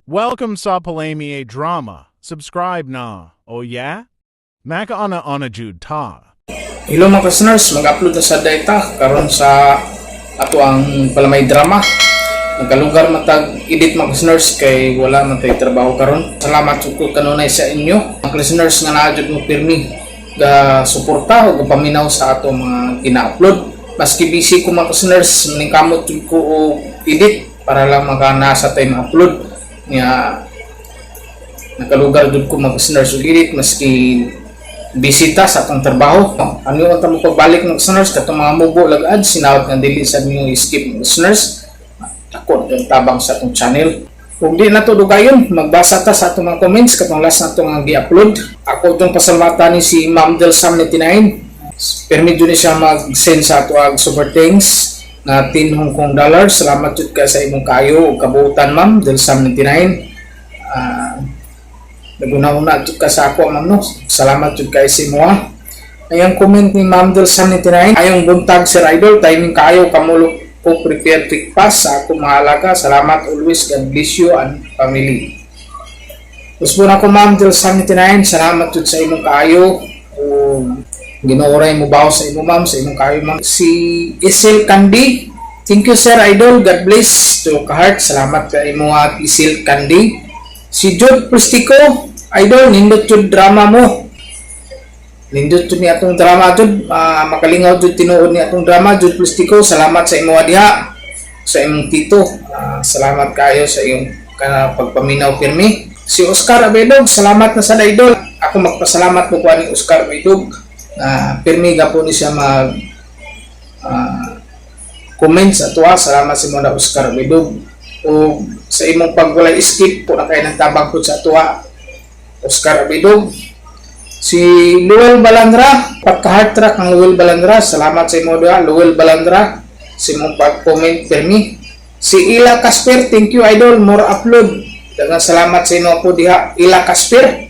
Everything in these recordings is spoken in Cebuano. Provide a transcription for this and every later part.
Welcome sa Palamie Drama. Subscribe na. Oh yeah? Makaana ana jud ta. Hello mga listeners, mag-upload na sa data karon sa ato ang Palamay Drama. Nagkalugar matag edit mga listeners kay wala man tay trabaho karon. Salamat jud ko kanunay sa inyo. Mga listeners nga naa jud mo pirmi ga suporta o paminaw sa ato mga gina-upload. Maski busy ko mga listeners, maningkamot jud ko og edit para lang maka nasa tay ma-upload. Nya nakalugar jud ko mga listeners og edit maski bisita sa atong trabaho. Ano yung mo pagbalik ng listeners, katong mga mubo lagad, sinawat nga dili sa niyo skip ng listeners. Ako yung tabang sa atong channel. Kung di na to dugayon, magbasa ta sa atong mga comments katong last na itong gi-upload. Ako itong pasalamatan ni si Ma'am Del Sam 99. Permit ni siya mag-send sa ato ang super thanks na 10 Hong Kong dollars. Salamat jud ka sa imong kayo ug kabuutan, Ma'am Del Sam 99. Naguna-una jud ka sa ako, ma'am, no. Salamat jud kay sa imo. Ayang comment ni Ma'am Del Sam 99. Ayong buntag, Sir Idol, timing kayo kamulok ko prepare breakfast sa ako mahalaga. Salamat always. God bless you and family. Usbo na ko, Ma'am Del Sam 99. Salamat jud sa imong kaayo. O Ginoo ray mo bawo sa imo, ma'am, sa imong kaayo, ma'am. Si Isil Candy. Thank you, Sir Idol. God bless to ka heart. Salamat ka imo at Isil Candy. Si Jude Pristico, Idol, nindot jud drama mo. Nindot jud ni atong drama, jud, makalingaw jud tinuod ni atong drama, Jude Pristico. Salamat sa imo diha sa imong tito. Salamat kayo sa iyong kana pagpaminaw pirmi. Si Oscar Abedog, salamat na sa Idol. Ako magpasalamat po ko ni Oscar Abedog. Pirmi gapon ni siya mag comment sa tuwa. Salamat sa imo na Oscar Abedog. O sa imong pagwalay skip po na kayo ng tabang po sa tuwa. Oscar Abedog. Si Luel Balandra, pagka-heart track ang Luel Balandra. Salamat sa imo diha, Luel Balandra, sa imong pag-comment permi. Si Ila Casper, thank you idol, more upload. Daghang salamat sa imo po diha, Ila Casper.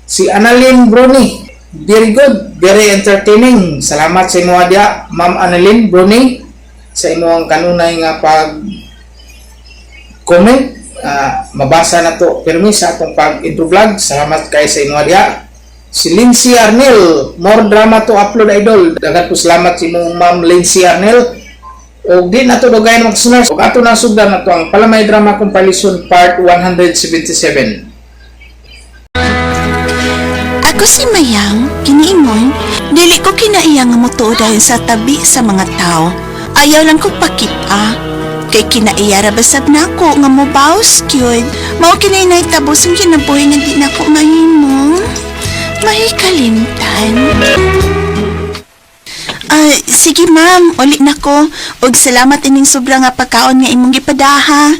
Si Annalyn Bruni, very good, very entertaining. Salamat sa imo diha, Ma'am Annalyn Bruni, sa imong kanunay nga pag comment. Mabasa na to pirmi sa atong pag intro vlog. Salamat kay sa imo diha. Si Lindsay Arnel, more drama to upload idol. Daghang po salamat sa imong Ma'am Lindsay Arnel. Og di na to dugayan mga listeners. Og ato na sugdan na to ang Palamay Drama Compilation Part 177. Ako si Mayang, kiniingon, dili ko kinaiya nga motuo dahil sa tabi sa mga tao. Ayaw lang ko pakita. Kay kinaiya ra basab nako nga mobaws gyud. Mao kini nahitabo sa kinabuhi nga di nako mahimong mahikalimtan. Ah, sige ma'am, uli na ko. Og salamat ining sobra nga pagkaon nga imong gipadaha.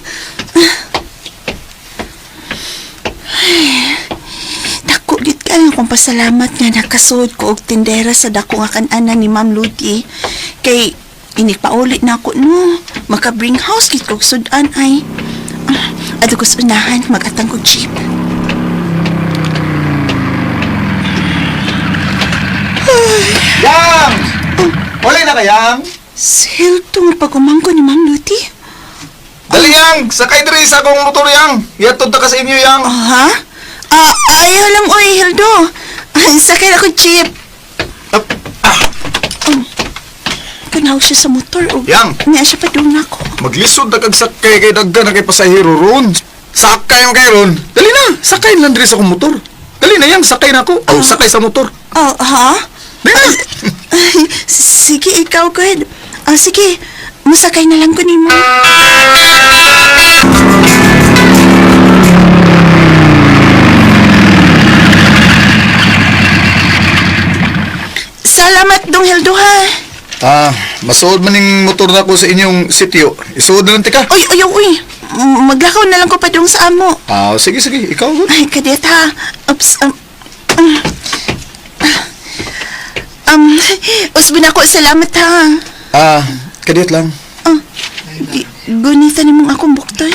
Dako gid kayo kung pasalamat nga nakasuod ko og tindera sa dako nga kan-anan ni Ma'am Ludi. Kay inikpauli na ako no. Maka bring house gid kog sudan ay. Adto ko sa unahan magatang kog jeep. Yang! Uli na ka, Yang! Silto nga pagumangko ni Ma'am Ludi. Dali, Yang! Sakay diri sa akong motor, Yang! Yatod ta ka sa inyo, Yang! Oh, ha? Ah, ayaw lang oy, Hildo. Sakay ako jeep. Ah, ah, Kanaw siya sa motor og Yang! Nga siya padung nako. Maglisod na kag sakay kay daghan na kay pasahero ron. Sakay mo kay ron. Dali na! Sakay lang diri sa akong motor. Dali na, Yang! Sakay na ako. Oh, sakay sa motor. Oh, ha? Dali na! Sige, ikaw, good. Ah, sige. Masakay na lang ko nimo. Salamat, Dong Hildo, ha. Ah, masuod man ning motor na ko sa inyong sitio. Isuod na lang tika. Uy, uy, uy. Maglakaw na lang ko pa dong sa amo. Ah, sige, sige. Ikaw, good. Ay, kadet, ha. Oops, usbon ako, salamat, ha. Ah, kadiyot lang. Ah, gunita ni mong akong bukton.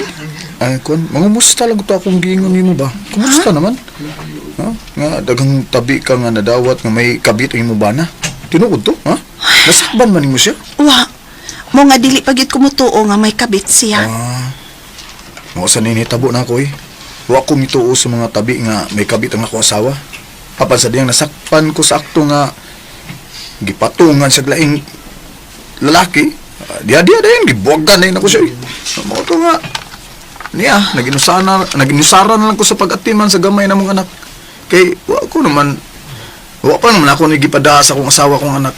Ay, kun, mangumusta lang to akong giingon nimo ba? Kumusta naman? Ha? Nga daghang tabi ka nga nadawat nga may kabit ang imo bana. Tinuod to, ha? Nasakban man nimo siya? Wa. Mo nga dili pagyud kumutuo nga may kabit siya. Ah. Mao sa ninitabo na ako eh. Wa ko mituo sa mga tabi nga may kabit ang ako asawa. Apan sa diyang nasakpan ko sa akto nga gipatungan sa laing lalaki. Diya diya dayon gibuwagan na ako siya. Eh. Mao to nga niya naginusara na lang ko sa pag-atiman sa gamay na mong anak. Kay wa ko naman wa pa naman ako nagipada sa akong asawa kong anak.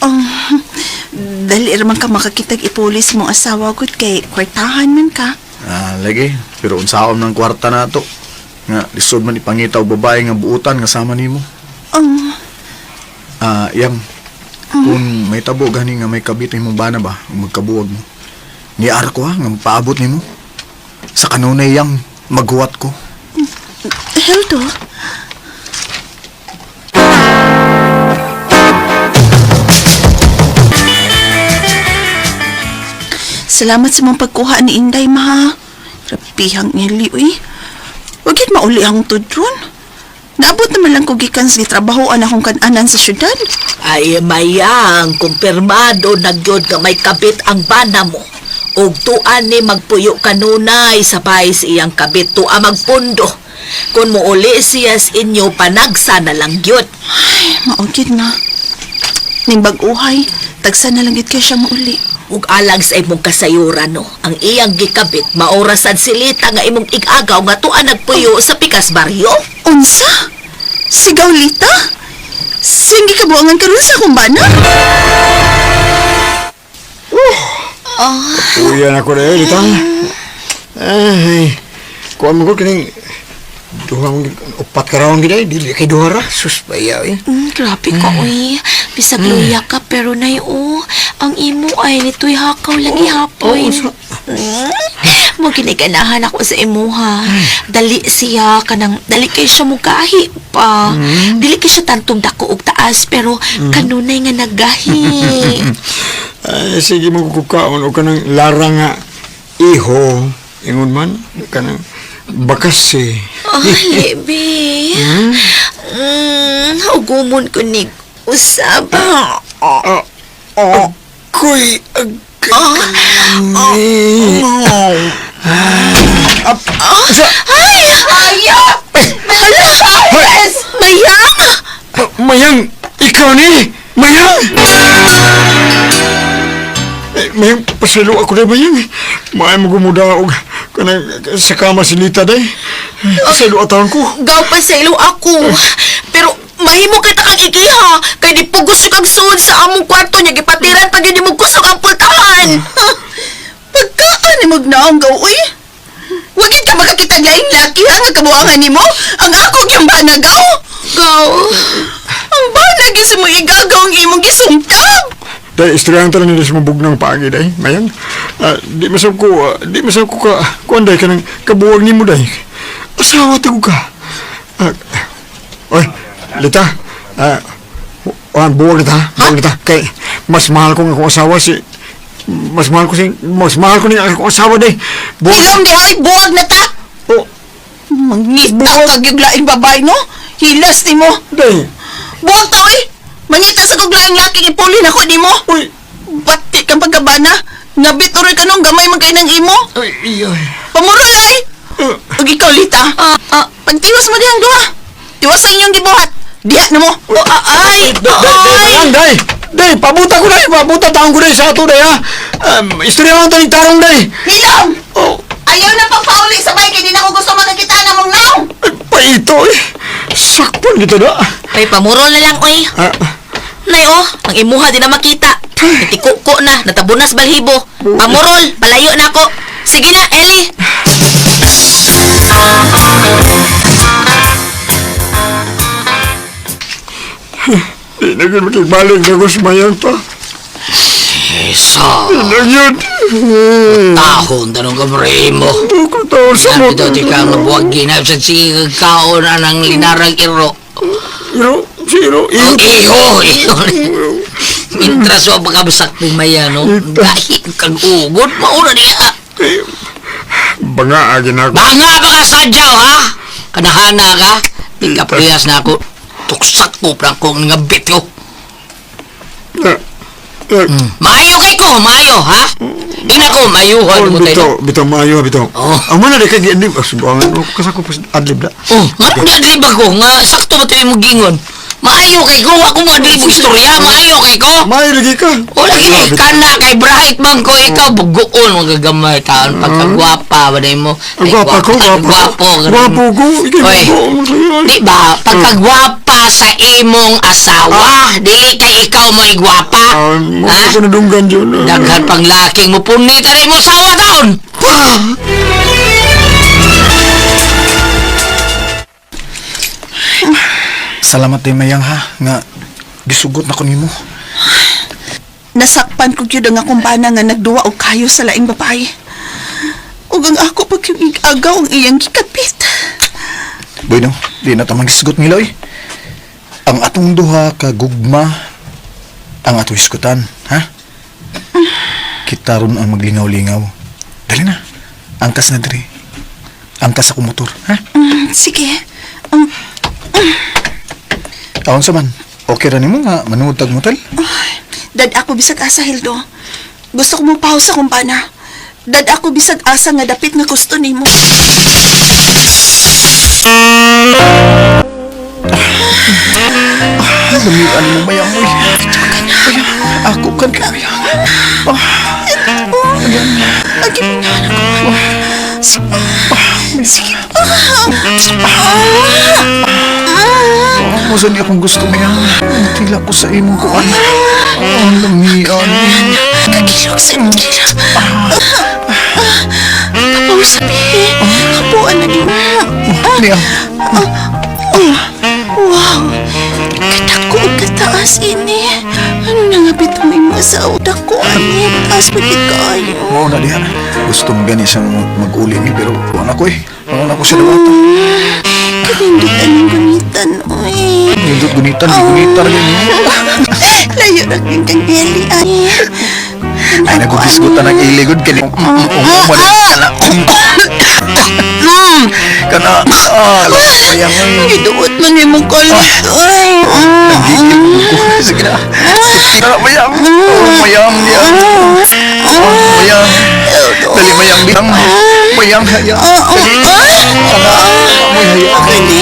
Oh, dali ra man ka makakitag ipulis mong asawa gud kay kwartahan man ka. Ah, lagi. Pero unsaon ng kwarta na to. Nga, lisod man ipangita og babae nga buutan nga sama nimo. Oh, Ah, yang kung may tabo gani nga may kabit imong bana ba, ug magkabuwag mo. Niar ko ha, nga paabot nimo. Sa kanunay yang maghuwat ko. Hildo. Salamat sa mong pagkuha ni Inday, ma. Rapihang Eli, uy. Huwag yun mauli ang tudron. Naabot naman lang ko gikan sa gitrabahoan akong kananan sa syudad. Ay, mayang, kumpirmado na gyud nga may kabit ang bana mo. Ug tuan ni magpuyo kanunay sabay sa iyang kabit tua magpundo. Kung muuli siya sa inyo, panagsa na lang gyud. Ay, maugid na. Ning bag-uhay, tagsa na lang gid kay siya mauli. Ug alang sa imong kasayuran no, ang iyang gikabit maorasan silita nga imong igagaw nga tuan nagpuyo sa pikas baryo. Unsa? Sigaw lita? Singgi ka buangan karon sa akong bana? Uyan ako na eh, litang. Ay, kuha mo ko kining duha mo upat ka raon gid ay dili kay duha ra sus baya eh. Grabe ka, uy. Bisag luya ka, pero nay, oh, ang imo ay nito'y hakaw lagi hapon. Mo giniganahan ako sa imuha. Dali siya kanang dali kay siya mugahi pa. Dili kay siya tantong dako og taas pero kanunay nga nagahi. Ay, sige mo kukaon o kanang lara nga iho ingon man kanang bakas eh. Ay, be. Ugumon ko ni usab. Kuy Ay! Ayop! Hala! Mayang! Mayang ikaw ni Mayang. Eh, Mayang paselo ako na Mayang. Maay mo gumuda og kanang sa kama silita day. Paselo atawon ko. Gaw pa sa ilo ako. Pero mahimo kita kang ikiha. Kay di pugos yung kang suod sa among kwarto niya. Gipatiran pa gyud mo kusog ang pultahan. Pagkaan ni magnaong gaw, uy? Wag yun ka makakita laing laki ha, nga kabuangan nimo. Ang ako yung banagaw. Gaw. Ang banag yung sa mo igagaw ang imong gisungkab. Day, istoryahan tayo nila sa mabugnang paagi, day. Mayang, di masab ko, di masab ko ka, kuan, day, kanang kabuwag ni mo, day. Asawa tago ka. Ah, oy, Lita, ah, buwag na ta, buwag na ta. Kay, mas mahal ko nga akong asawa si, mas mahal ko si, mas mahal ko ni akong asawa, day. Buwag. Hilom di ay, buwag na ta. Oh, Mangita kag yung laing babae, no? Hilas ni mo. day. Buwag ta, uy! Mangita sa kog laing laki, ipulin ako ni mo. Uy, Bati kang pagkabana. Nabit uroy ka nung gamay man kay ng imo. ay, ay, ay. Pamurol ay! Ug ikaw, Lita. Pagtiwas mo dihang duha. Tiwas sa inyong gibuhat. Diha na mo. Oh, ay! Day, day, Ay! Mayang, day. Day, pabuta ko, day. Pabuta taong ko, day, sa ato, day, ha. Istoryahan tayo tarong, day. Hilom! Oh, Ayaw na pagpauli sa bay kay di na ko gusto makakita na mong naong. ay, paito eh. Sakpan kita na. Ay, pamurol na lang, oy. Ah, Nay, oh, ang imuha di na makita. Itikuko na, natabunas balhibo. Pamurol, palayo na ako. Sige na, Eli. di na yun makigbalik na ko sa mayang pa. Eso, Di na yun. tahon tanong ka mo. Ako taon sa Sabi mo. daw di ka nga buwag ginap sa sige kaon anang linarang iro. Iro, siro, Oh, iro. iho, iho. Mintras wa pagkabasak maya no. Gahi kag ugot mauna niya. Eh, Banga, agin ako. Banga pa ka sadyaw ha. Kanahana ka. Di ka priyas na ako. Tuksak ko prang kong nga bityo. Na, Maayo kay ko, maayo, ha? Ina ko, maayuhan Oh, mo tayo. bitaw, bitaw maayo bitaw. Oh. Amo na di kay di subangan ko kasako pas adlib da. Oh, nga adlib ako, nga sakto ba tayo mo gingon? Maayo kay ko, ako mo adlib og istorya, maayo kay ko. Maayo lagi ka. O lagi ni kana kay bright man ko ikaw bugoon mga gagamay taon pagkagwapa ba mo? Ang gwapa ko, gwapa. Gwapo. Gwapo ko. Ikay Oy. gwapo. Di ba? Pagkagwapa sa imong asawa, dili kay ikaw mo'y gwapa. Ah, mo Ha? ko nadunggan jud. Daghan pang laking mo punit ani mo asawa taon. Salamat day mayang ha nga gisugot na ko nimo. Nasakpan ko gyud ang akong bana nga nagduwa og kayo sa laing babae. Ug ang ako pag yung agaw ang iyang gikapit. Bueno, di na ta magisgot nila oy. Ang atong duha ka gugma ang atong hisgutan, ha? Kita ron ang maglingaw-lingaw. Dali na. Angkas na diri. Angkas ako motor, ha? Sige. Aon sa man. Okay ra nimo nga manuod tag motel? Dad ako bisag asa Hildo. Gusto ko mo pahaw sa akong bana. Dad ako bisag asa nga dapit nga gusto nimo. Lamian mo mayang oy. Mayang, ako kan kay mayang. Agimingan ako. Sige. Sige. Oh, mo ni akong gusto mayang. Tila ko sa imong kuan. Oh, lamian. Kakilog sa imong kilog. Kapaw sabi. Kapuan na din. Niya. Wow! Katako og kataas ini. Ano na nga bitong imong asawa? Dako ani. Taas pagkit kaayo. Mao na diha. Gusto mo gani siyang mag-uli ni pero kuan ako eh. Wala na ko siya dawata. Kanindot anong gunitan, oy. Nindot gunitan, di gunitan rin. Layo na kang kang Eli, ay. Ay, nagugisgutan ang iligod kani. Kana. Kana. Ah, mayang oy. Giduot man yung kalit, oy. Nagigil ko. Sige na. Kana mayang. Oh, mayang yan. Oh, mayang. Dali mayang biyang. Mayang hayang. Dali. Kana. Amoy hayang. Kani?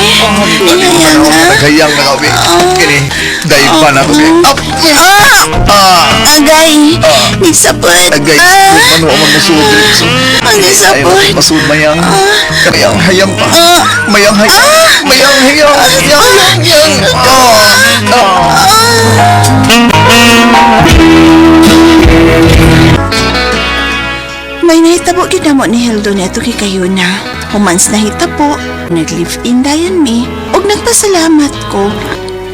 Dali mo na. Naghayang na kami. Kini. Dahil pa na ako kay. Up. Ah. Agay, nisapot. Agay, man wa man masuod diretso. Ang nisapot. Ay, masuod mayang. Mayang hayang pa. Mayang hayang. Mayang hayang. Hayang, hayang, hayang. Ah. Ah. May nahitabo gid namo ni Hildo neto kay Kayuna. Humans nahitabo, nag-live-in dayon mi. Ug nagpasalamat ko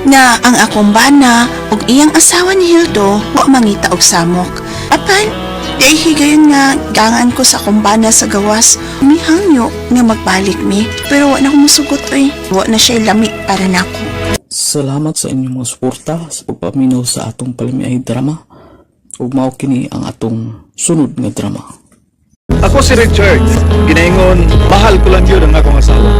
na ang akong bana ug iyang asawa ni Hildo wa mangita og samok. Apan, di higayon nga gangan ko sa akong bana sa gawas, mihangyo nga magbalik mi. Pero wa na ko musugot oy. Wa na siya lami para nako. Salamat sa inyong mga suporta sa pagpaminaw sa atong palamiay drama ug mao kini ang atong sunod nga drama. Ako si Richard. Ginaingon, mahal ko lang yun ang akong asawa.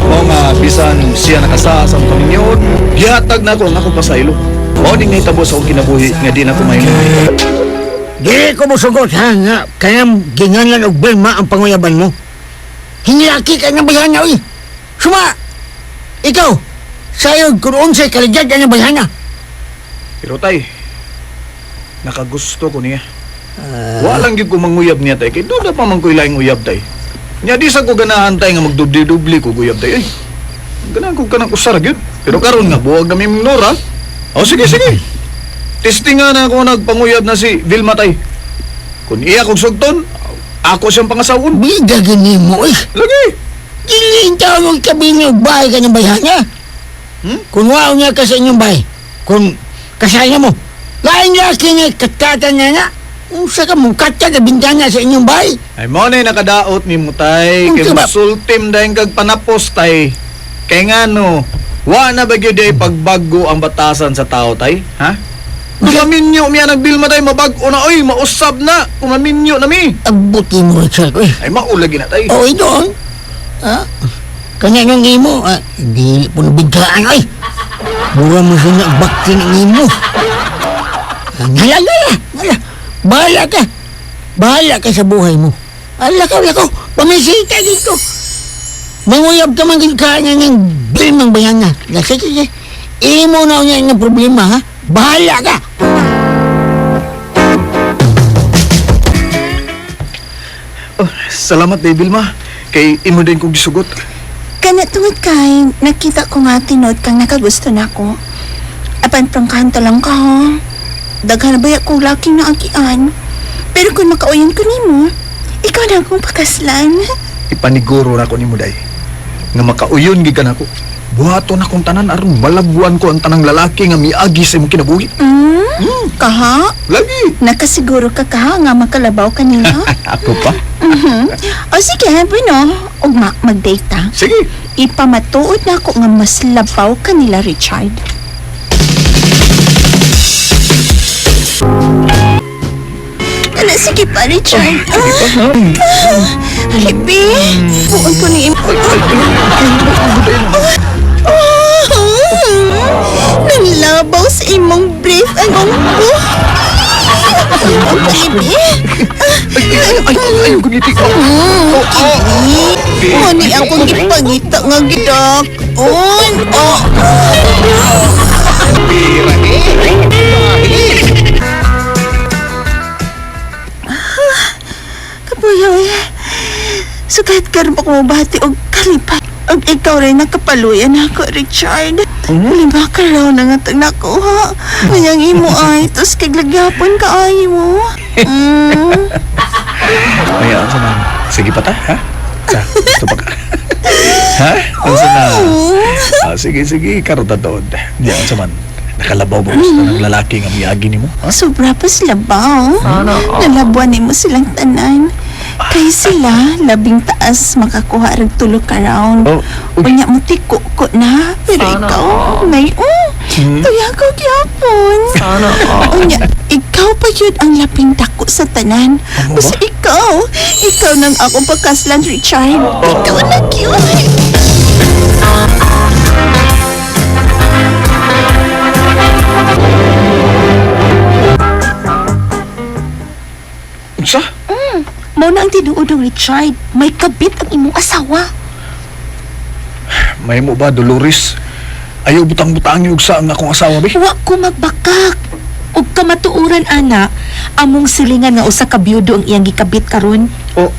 Mao nga, bisan siya nakasa sa akong kaminyon, gihatag na ako ang akong pasaylo. Mao ning nahitabo sa akong kinabuhi nga di na ko mahimo. Dili ko mosugot ha nga kaya ginganlan og Vilma ang panguyaban mo. Hinilaki ka ng bayhana oy. Suma! Ikaw, sayod kung unsay kaligad ang bayhana. Pero tay, nakagusto ko niya. Walang gyud ko manguyab niya tay, kay doon na pa man ko'y laing uyab tay. Nya di sa ko ganahan tay nga magdubli-dubli ko guyab tay. Ay, ganahan ko kanang usara gyud. Pero karon nga buwag na mi Nora. Oh sige sige. Testing nga na ako nagpanguyab na si Vilma tay. Kung iya kong sugton, ako siyang pangasawon. Bida gini mo oy. Lagi. Dili ang tawag tabi niyo bahay ka ng bayhana. Kung wao niya ka sa inyong bahay, kung kasaya mo, lain laki niya katkatan niya na, unsa ka mo katkat na bintana sa inyong bahay. Ay mo na nakadaot ni mo tay, kay Unsa ba? musultim dayon kag panapos tay. Kay ngano, wa na ba gyud ay pagbago ang batasan sa tao tay, ha? Kumaminyo miya nagbilma tay mabag-o na oy, mausab na. Kumaminyo na mi. Abuti mo, Richard, oy. Ay maulagi na tay. Oo, ito. Ha? Kanya nung imo, ah, di po nabiglaan ay. Mura mo siya na bakti ng imo. Nalala, Ala, ala. Bahala ka. Bahala ka sa buhay mo. Ala ka, ala ko. Pamisita dito. Manguyab ka man ka nga ng bilimang bayan na. Sige, sige. Imo na niya ang problema, ha? Bahala ka. Oh, salamat day Vilma. Kay imo din kong gisugot. Kana tungod kay, nakita ko nga tinuod kang nakagusto na ako. Apan prangkahan ta lang ka ha. Daghan na baya kong laking naagian. Pero kung makauyon ko nimo, ikaw na akong pakaslan. Ipaniguro na ko nimo day. Nga makauyon gid ka nako. Buhaton akong tanan aron malabuan ko ang tanang lalaki nga miagi sa imong kinabuhi. Kaha? Lagi. Nakasiguro ka kaha nga makalabaw kanila? Ako pa. O sige, bueno, ugma mag-date ta. Sige. Ipamatuod na ako nga mas labaw kanila, Richard. Ala, sige pa, Richard. Hibi, buon ko ni Nanlabaw sa imong brief ang ko. Hibi. Ay, ay, ay, ay, ay, ngiti. Oh, Mani akong gipangita nga gidak. On, oh. Kapuyoy, sukat karon pa ko mabati og kalipay. Og ikaw rin nakapaluyan ako, Richard. Lima ka raw na nga tag nakuha. Kanyang imo ay, tos kaglagyapon ka ay mo. Ay, ano man. Sige pa ta, ha? Sa, gusto pa ka. Ha? Ano na? Ah, sige, sige, karon ta doon. Di sa man. Nakalabaw ba gusto ng lalaki nga miagi nimo? Ha? Sobra pa sila ba, oh? Nalabuan nimo silang tanan. Kay sila, labing taas makakuha rag tulo ka round. Oh, uy. Unya mo tiko ko na, pero ikaw, may oh, tuya ko gyapon. Unya, ikaw pa yun ang labing dako sa tanan. Ano ba? Basta ikaw, ikaw nang akong pagkaslan, Richard. Ikaw na cute. Unsa? Mao na ang tinuod ng Richard. May kabit ang imong asawa. May mo ba, Dolores? Ayaw butang-butang yung sa ang akong asawa, be. Wa ko magbakak. Ug kamatuoran ana, among silingan nga usa ka biyudo ang iyang gikabit karon. Oh,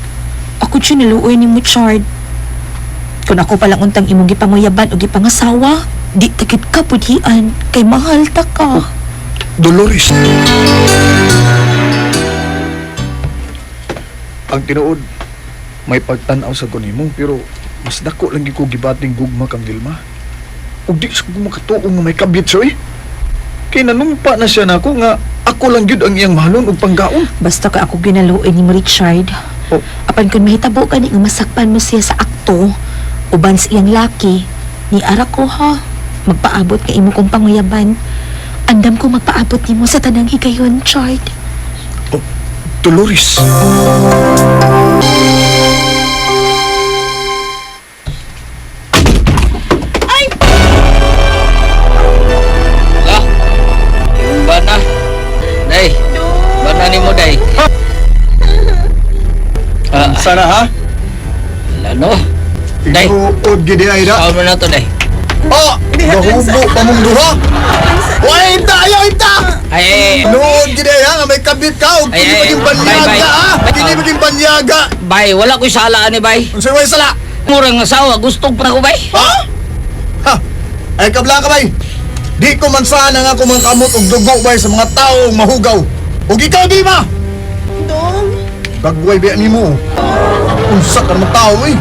Ako jud niluoy nimo, Chard. Kung ako palang untang imong gipanguyaban o gipangasawa, di takit ka pudhian kay mahal ta ka. Dolores. Ang tinuod, may pagtanaw sa ko nimo, pero mas dako lang gyud ko gibating gugma kang Vilma. Ug di sa ko makatuo nga may kabit siya eh. Kay nanumpa na siya nako nga ako lang gyud ang iyang mahalon ug panggaon. Basta ka ako ginaluoy nimo, Richard. Oh. Apan kung mahitabo ka ni nga masakpan mo siya sa akto, uban sa iyang laki, ni ara ko ha, magpaabot ka imo kong panguyaban. Andam ko magpaabot nimo sa tanang higayon, Chard. Oh, Dolores. Lah. Bana. Day. Bana nimo day. Ah, Sana ha? ano? Day. Igruod gid ay da. Kaon mo na to day. Oh, nahublo pa mong duha. Wala inta, ayaw inta. Ay, ay, ay. Nood gid ay ha, nga may kabit ka og Ay, dili ay, maging bye, banyaga bye. ha. Dili maging banyaga. Bay, wala ko'y sala ani bay. Unsay way sala? Murang asawa, gusto pa ko bay. Ha? Ha? Ay kabla ka bay. Di ko man sana nga ako mga kamot og dugo bay sa mga taong mahugaw. Ug ikaw di ba? Dong, Gagway ba nimo? Unsa ka naman tao eh.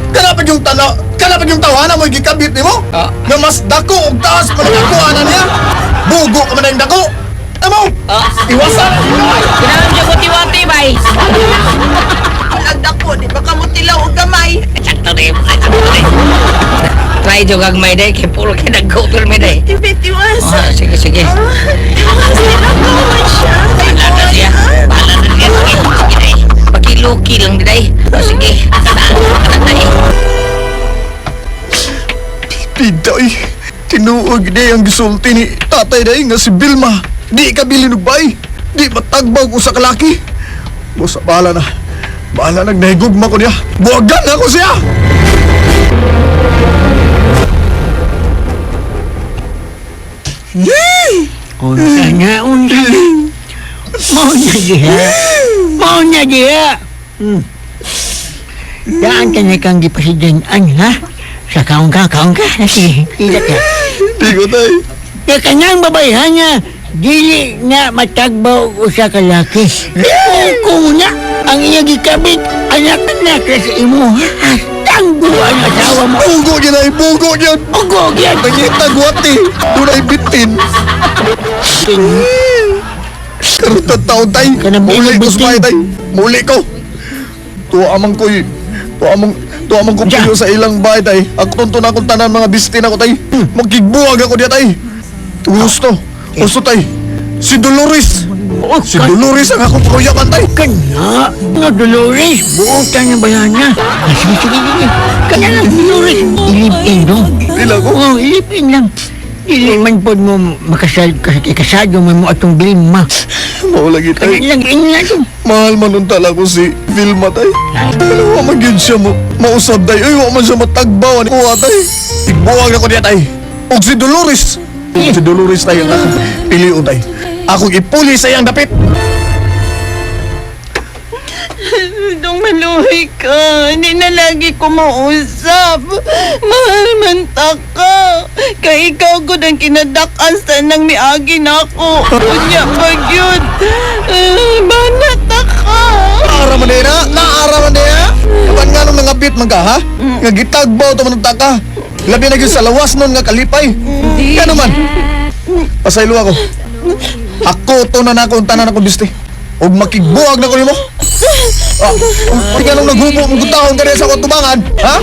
Kana pa yung tanaw, kana pa yung tawhana mo gikabit nimo? Ah. Nga mas dako og taas pa ng ako ana niya. Bugo ka man ang dako. Amo. Ah. Iwasan. Kinahanglan siya wati-wati bay. Nagdako, di ba ka mo tilaw og gamay? Sakto rin. Sakto rin. Try jud gagmay day kay puro kay nagko pirmi day. Tiwas. Oh, sige sige. Tiwas, tinagawan siya. Bahala na siya. Bahala na siya. Sige, sige day. Pakiluki lang day. Oh, sige. Tara, day. Piday, tinuog di ang gisulti ni tatay day nga si Vilma. Di ka bilin og bay. Di matagbaw ko sa kalaki. Busa, bahala na. Bahala na, nahigugma ko niya. Buwagan na ako siya! Unsa na, unsa na. Mao na diha. Mao na diha. Daan ka na kang gipasidan-an, ha? Sa kaon ka, kaon ka. Sige, pila ka. Di ko, tay. Kaya kanang babayhan niya, dili na matagbaw usa ka laki. Kung na, ang iya gikabit, anak-anak na sa imo. Tanggo ang asawa mo. Bugo niya na, bugo niya. Ugo yan. Nangita, guwati. Doon ay bitin. Karoon taon, tay. Kanang Muli ko sa bitin. bahay, tay. Muli ko. Tuwa amang ko, eh. Tuwa amang ko Ja. puyo sa ilang bahay, tay. Ako tunto na akong tanan, mga bistin ako, tay. Magkigbuwag ako diya, tay. Gusto. Gusto, tay. Si Dolores. Oh, Si Dolores ang akong pakuyakan, tay. Kana, nga Dolores, buotan nga bayana. Ah, sige, sige, sige. Kana lang, Dolores. Ilipin, no? Dila ko. Oo, ilipin lang. Dili man pod mo makasal, ikasado man mo atong Vilma. Mao lagi, Kana tay. lang, ingin lang. Mahal man nun talaga si Vilma, tay. Pero wa man gyud siya mo mausab, tay. Uy, wa man siya matagbaw. Ani kuha, tay. Igbuwag ako niya, tay. Og si Dolores. Og si Dolores, tay, ang akong pilion, tay. Akong ipuli sa iyang dapit. Dong maluhi ka. Hindi na lagi ko mausap. Mahal man ta ka. Kay ikaw gud ang kinadakan sa nang miagi na ako. Unya ba gyud? Banat ta ka. Naara man din, ha? Naara man din, ha? Kapan nga nung nangabit man ka, ha? Nga gitagbaw to man ta ka. Labi na gyud sa lawas nun nga kalipay. Kano man? Pasaylo ako. Ako to na nako ang tanan akong biste. Og makigbuwag na ko nimo. Ah, uy, nga nung naghubo mong gutahon ka sa akong tubangan, ha?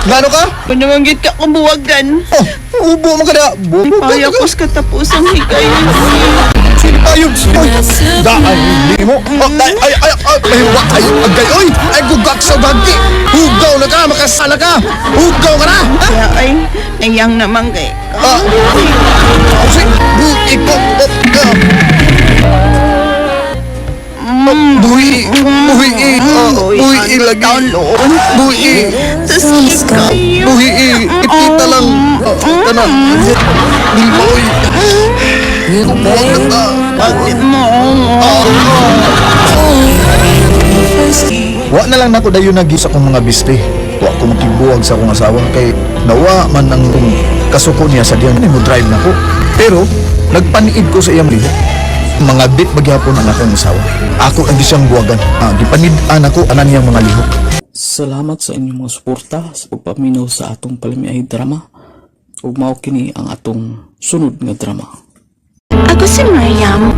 Ngano ka? Panamanggit ka kong buwagan. Oh, ubo mo ka na. Bubo ka. Ayaw ko sa katapusang higayon. Ayun, oy, daan hindi mo. Oh, ay, ay, ay, ay, ay, wa, ay, agay, oy, ay, gugak sa bagi. Hugaw na ka, makasala ka. Hugaw ka na. Ha? Kaya ay, nayang naman kay ka. Ah, si, bu, iko, oh, ah. Buhi, buhi, ah, buhi lagi. Buhi, Tapos ikaw. buhi, ipita lang. Ah, Kana, Dilma, oy. Buwag na ta. Bakit mo? Wa na lang nako dayon nagi sa akong mga biste. Wa ko makibuwag sa akong asawa kay nawa man ang kasuko niya sa diyan mo drive nako. Pero nagpaniid ko sa iyang lihok. Mga bit bagyapon ang akong asawa. Ako ang siyang buwagan. Ah, gipanid-an ako anan niyang mga lihok. Salamat sa inyong mga suporta sa pagpaminaw sa atong palamiay drama. Ug mao kini ang atong sunod nga drama. Ako si Mariam.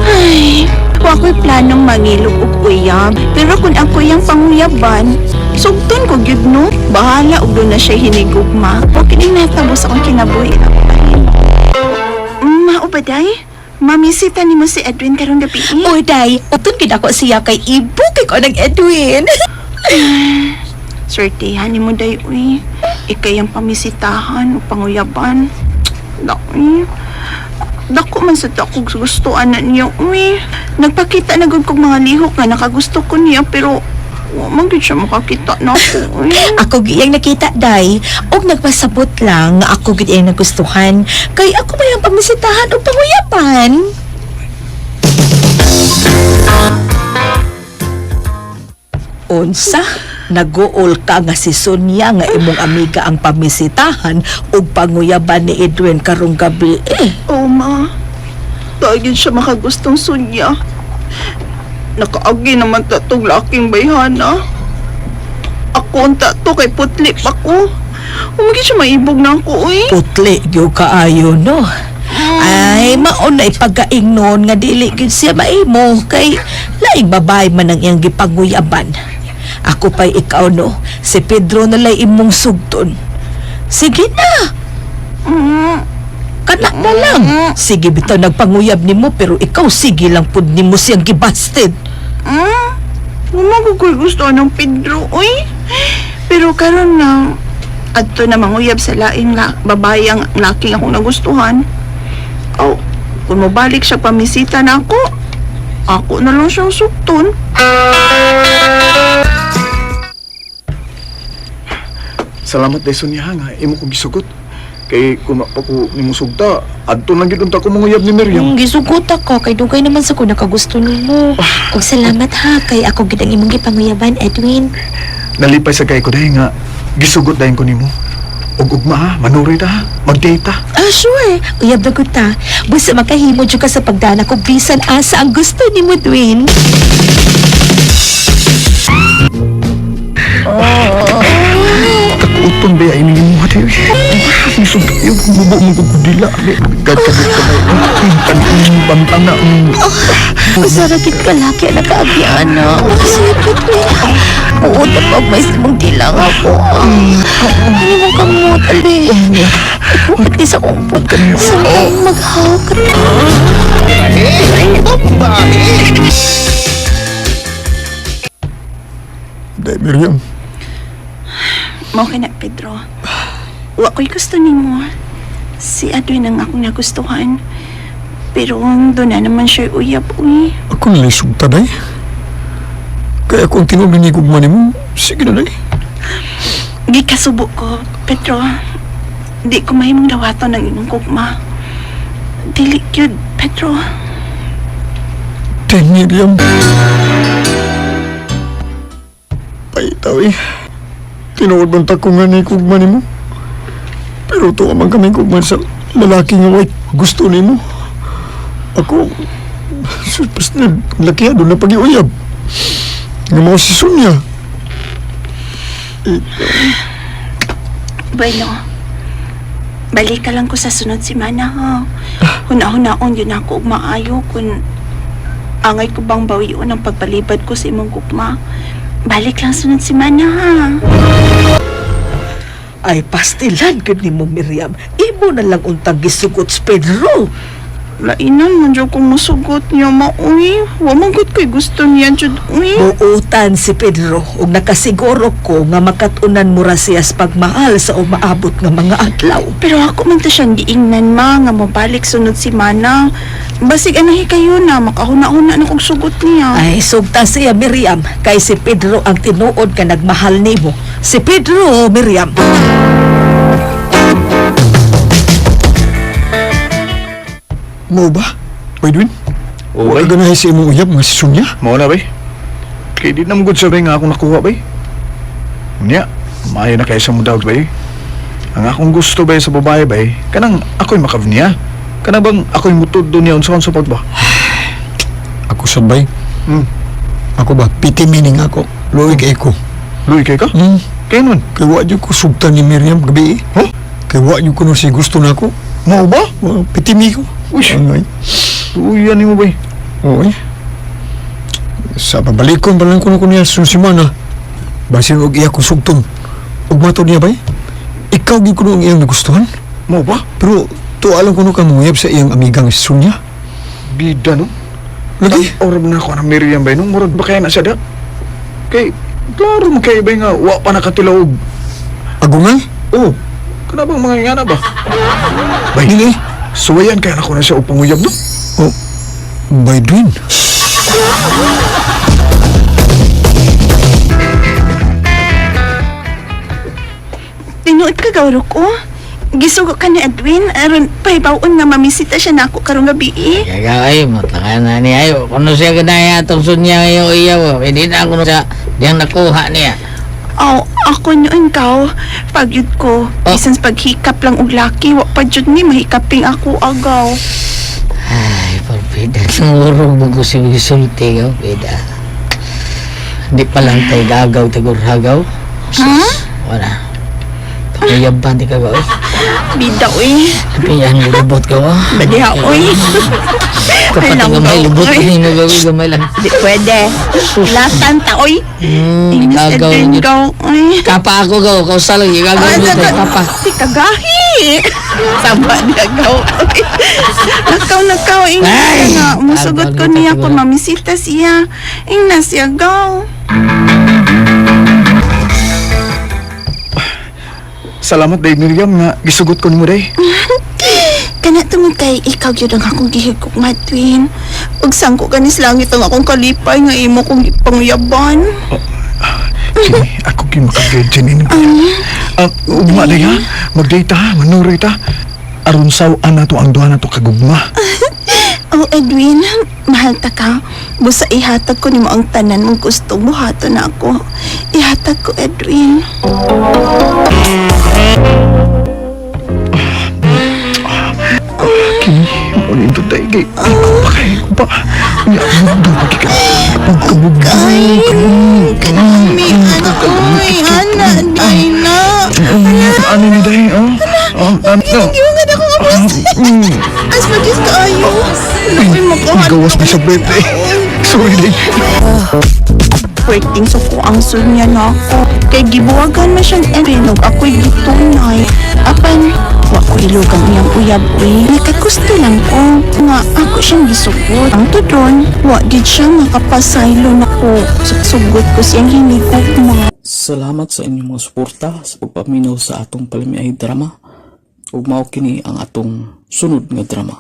Ay, wa ko'y planong mangilog og uyab. Pero kung ako yang panguyaban, sugton ko gyud no. Bahala og doon na siya hinigugma. O kini natabo sa akong kinabuhi ako pahin. Mao ba day? Mamisita nimo si Edwin karong gabi. Uy, day, utun gid ako siya kay ibo kay ko ng Edwin. Swertihan nimo day uy. Ikay ang pamisitahan o panguyaban. Dako. Dako man sa dako gusto ana niya uy. Nagpakita na gud kog mga lihok nga nakagusto ko niya pero wa man gud siya makakita na ako uy. Ako gid iyang nakita, day, og nagpasabot lang nga ako gid iyang nagustuhan kay ako may ang pamisitahan og panguyaban. Unsa? Naguol ka nga si Sonia nga imong amiga ang pamisitahan ug panguyaban ni Edwin karong gabi eh. Oh ma. Dahil siya makagustong sunya. Nakaagi naman tatong laking bayhana. Ako ang tato kay putli pa ko. Umagi siya maibog na ako uy. Putli gyud kaayo no. Ay, mao na ipagaing noon nga dili gyud siya maimo kay laing babae man ang iyang gipanguyaban. Ako pa'y ikaw no, si Pedro na lay imong sugton. Sige na. Kana na lang. Sige bitaw nagpanguyab nimo pero ikaw sige lang pud nimo siyang gibasted. Wala ko gusto ng Pedro, uy. Pero karon na, adto na manguyab sa laing la, babae ang laking akong nagustuhan. Oh, kung mobalik siya pamisita na ako, Ako na lang siyang sukton. Salamat day Sonia nga imo kong gisugot. Kay kung pa ko nimo sugta, adto lang gid unta ko manguyab ni Miriam. Gisugot ako kay dugay naman sa ko nakagusto nimo. Ug salamat ha kay ako gid ang imong gipanguyaban, Edwin. Nalipay sa kay ko day nga gisugot dayon ko nimo. Ug ugma ha, manuri ta ha, mag-date ta. Ah, sure. Uyab na gud ta. Busa makahimo jud ka sa pagdana ko bisan asa ang gusto nimo, Edwin. Kakuton ba ini nimo ha day? Isog yung bubo mo ko dila. Gagkabit ka ba? Tanong bantang na. Usa ra gid ka laki ang nakaagi ana. Makasipot ni. Oo, tapag may mong dila nga ako. Ano mong kamot, albe? Ikupat ni sa kumpot. Sa mong maghawak. Day, Miriam. Mao kay na, Pedro. Wa ko'y gusto nimo. Si Edwin ang akong nagustuhan. Pero doon na naman siya uyab, uy. Ako nalay sugta, day. Kaya kung tinuod ni gugma nimo, sige na, day. Gikasubo ko, Pedro. Di ko mahimong dawaton ang imong gugma. Dili gyud, Pedro. Day, Miriam. Paitaw eh. Tinuod man ta ko nga ni gugma nimo. Pero tuwa man kami gugma sa lalaki nga way gusto nimo. Ako, sus, na laki doon na pag-iuyab. Nga mao si Sonia. Bueno, balik ka lang ko sa sunod semana, ha? Huna-hunaon yun ako og maayo kung angay ko bang bawion ang pagpalibad ko sa imong gugma. Balik lang sunod semana, ha? Ay, pastilan gud nimo, Miriam. Imo na lang untang gisugot si Pedro. Lainan man jud kung musugot niya, ma, uy. Wa man gud ko'y gusto niya, jud, uy. Buutan si Pedro ug nakasiguro ko nga makat-unan mo ra siya sa pagmahal sa umaabot nga mga adlaw. Pero ako man to siyang giingnan, ma, nga mabalik sunod semana. Basig anahi kayo na, makahuna-huna na kong sugot niya. Ay, sugta siya, Miriam, kay si Pedro ang tinuod nga nagmahal nimo. Si Pedro, Miriam. Mo ba? Edwin? Oo, Wa bay. ka ganahe sa imong uyab nga si Sonia? Mao na bay. Kay di na mo gud sa bay nga akong nakuha bay. Unya, maayo na kay sa mo dawg bay. Ang akong gusto bay sa babae bay, kanang ako'y makav niya. Kanang bang ako'y mutudlo niya unsa unsa pag ba? Ako sabay. Hmm. Ako ba, piti meaning ako. Luwi kay ko. Luy kay ka? Hmm. Kay nun. Kay wa jud ko sugtan ni Miriam gabi. eh. Huh? Kay wa jud ko no si gusto na ako. Mao ba? Wa, piti mi ko. Uy. Angay. Uy, yan mo bay. Oo eh. Sa pabalikon pa lang ko na ko niya sa semana. Basin og iya ko sugton. Ug matod niya bay. Ikaw gyud kuno ang iyang nagustuhan. Mao ba? Pero tuwa lang kuno ka manguyab sa iyang amigang si Sonia. Bida no. Lagi. Orab na ako ng Miriam bay no. Murag ba kaya na siya da? Kay klaro mo kay bay nga wa pa nakatilaw og Agungan? Oh, kana bang mga ingana ba? Bay, Dili. suwayan kaya na ko na siya og panguyab no. Oh, by Dwayne. Tinuod ka, gawro ko. Gisugo ka ni Edwin, aron pahibaw-on nga mamisita siya nako karong gabi eh. Kaya ay, mataka na niya. Ay, kuno siya ganaya itong sunya ngayon iyaw. Hindi na ako siya, diyang nakuha niya. Aw, ako noon kaw. Pagyud ko, Oh. bisan sa paghikap lang og laki, wa pa jud ni mahikaping ako agaw. Ay, parbida. Sumurong mo ko si Sulti, oh, bida. Hindi pa lang tayo gagaw, tagurhagaw. Ha? Wala. Pakiyab pa, di ka ba? oh? Bida uy. Piyan, lubot ka, oh. Badiha uy. Kapatid Ay, gamay, lubot oy. ko nimo gawin gamay lang. Di pwede. Latan ta oy. Ingnas Igagaw Edwin yun. gaw uy. Kapa ako gaw, kausa lang, igagaw Ay, mo daga- kapa. Di kagahi. Saba niya gaw. Uy. Nakaw nakaw ingnas Ay! nga. Musugot ko Agaw, niya kung siguro. mamisita siya. Ingnas siya gaw. Salamat day Miriam nga gisugot ko nimo day. Kana tungod kay ikaw gyud ang akong gihigugma, Edwin. Ug sangko kanis langit ang akong kalipay nga imo kong gipanguyaban. Kini, ako gyud maka-virgin ini. Ah, ugma day ha. Mag-date ha, manuroy ta. Aron saw-an nato ang duha nato kagugma. Oh, Edwin, mahal ta ka. Busa ihatag ko nimo ang tanan mong gustong buhaton ako. Ihatag ko, Edwin. Kini, mo nindot day kay ikaw pa kay ko pa. Nya, bugdo pa ka. Pagkabugdo. Ay, kanami, ana, oy, ana, day na. Ano ni day, oh? Oh, ano? Ginagiyungan ako nga boss. As magis kaayo. Uy, makahan. Gawas mo sa birthday. Sorry, day. Perting suko ang niya na ako. Kay gibuwagan man siyang Edwin ug ako'y gitunay. Apan, wa ko ilog ang iyang uyab uy. Nakagusto lang ko nga ako siyang gisugot. Ang tudron, wa gid siya makapasaylo nako. Sugot ko siyang hinigugma. Salamat sa inyong mga suporta sa pagpaminaw sa atong palamiay drama. Ug mao kini ang atong sunod nga drama.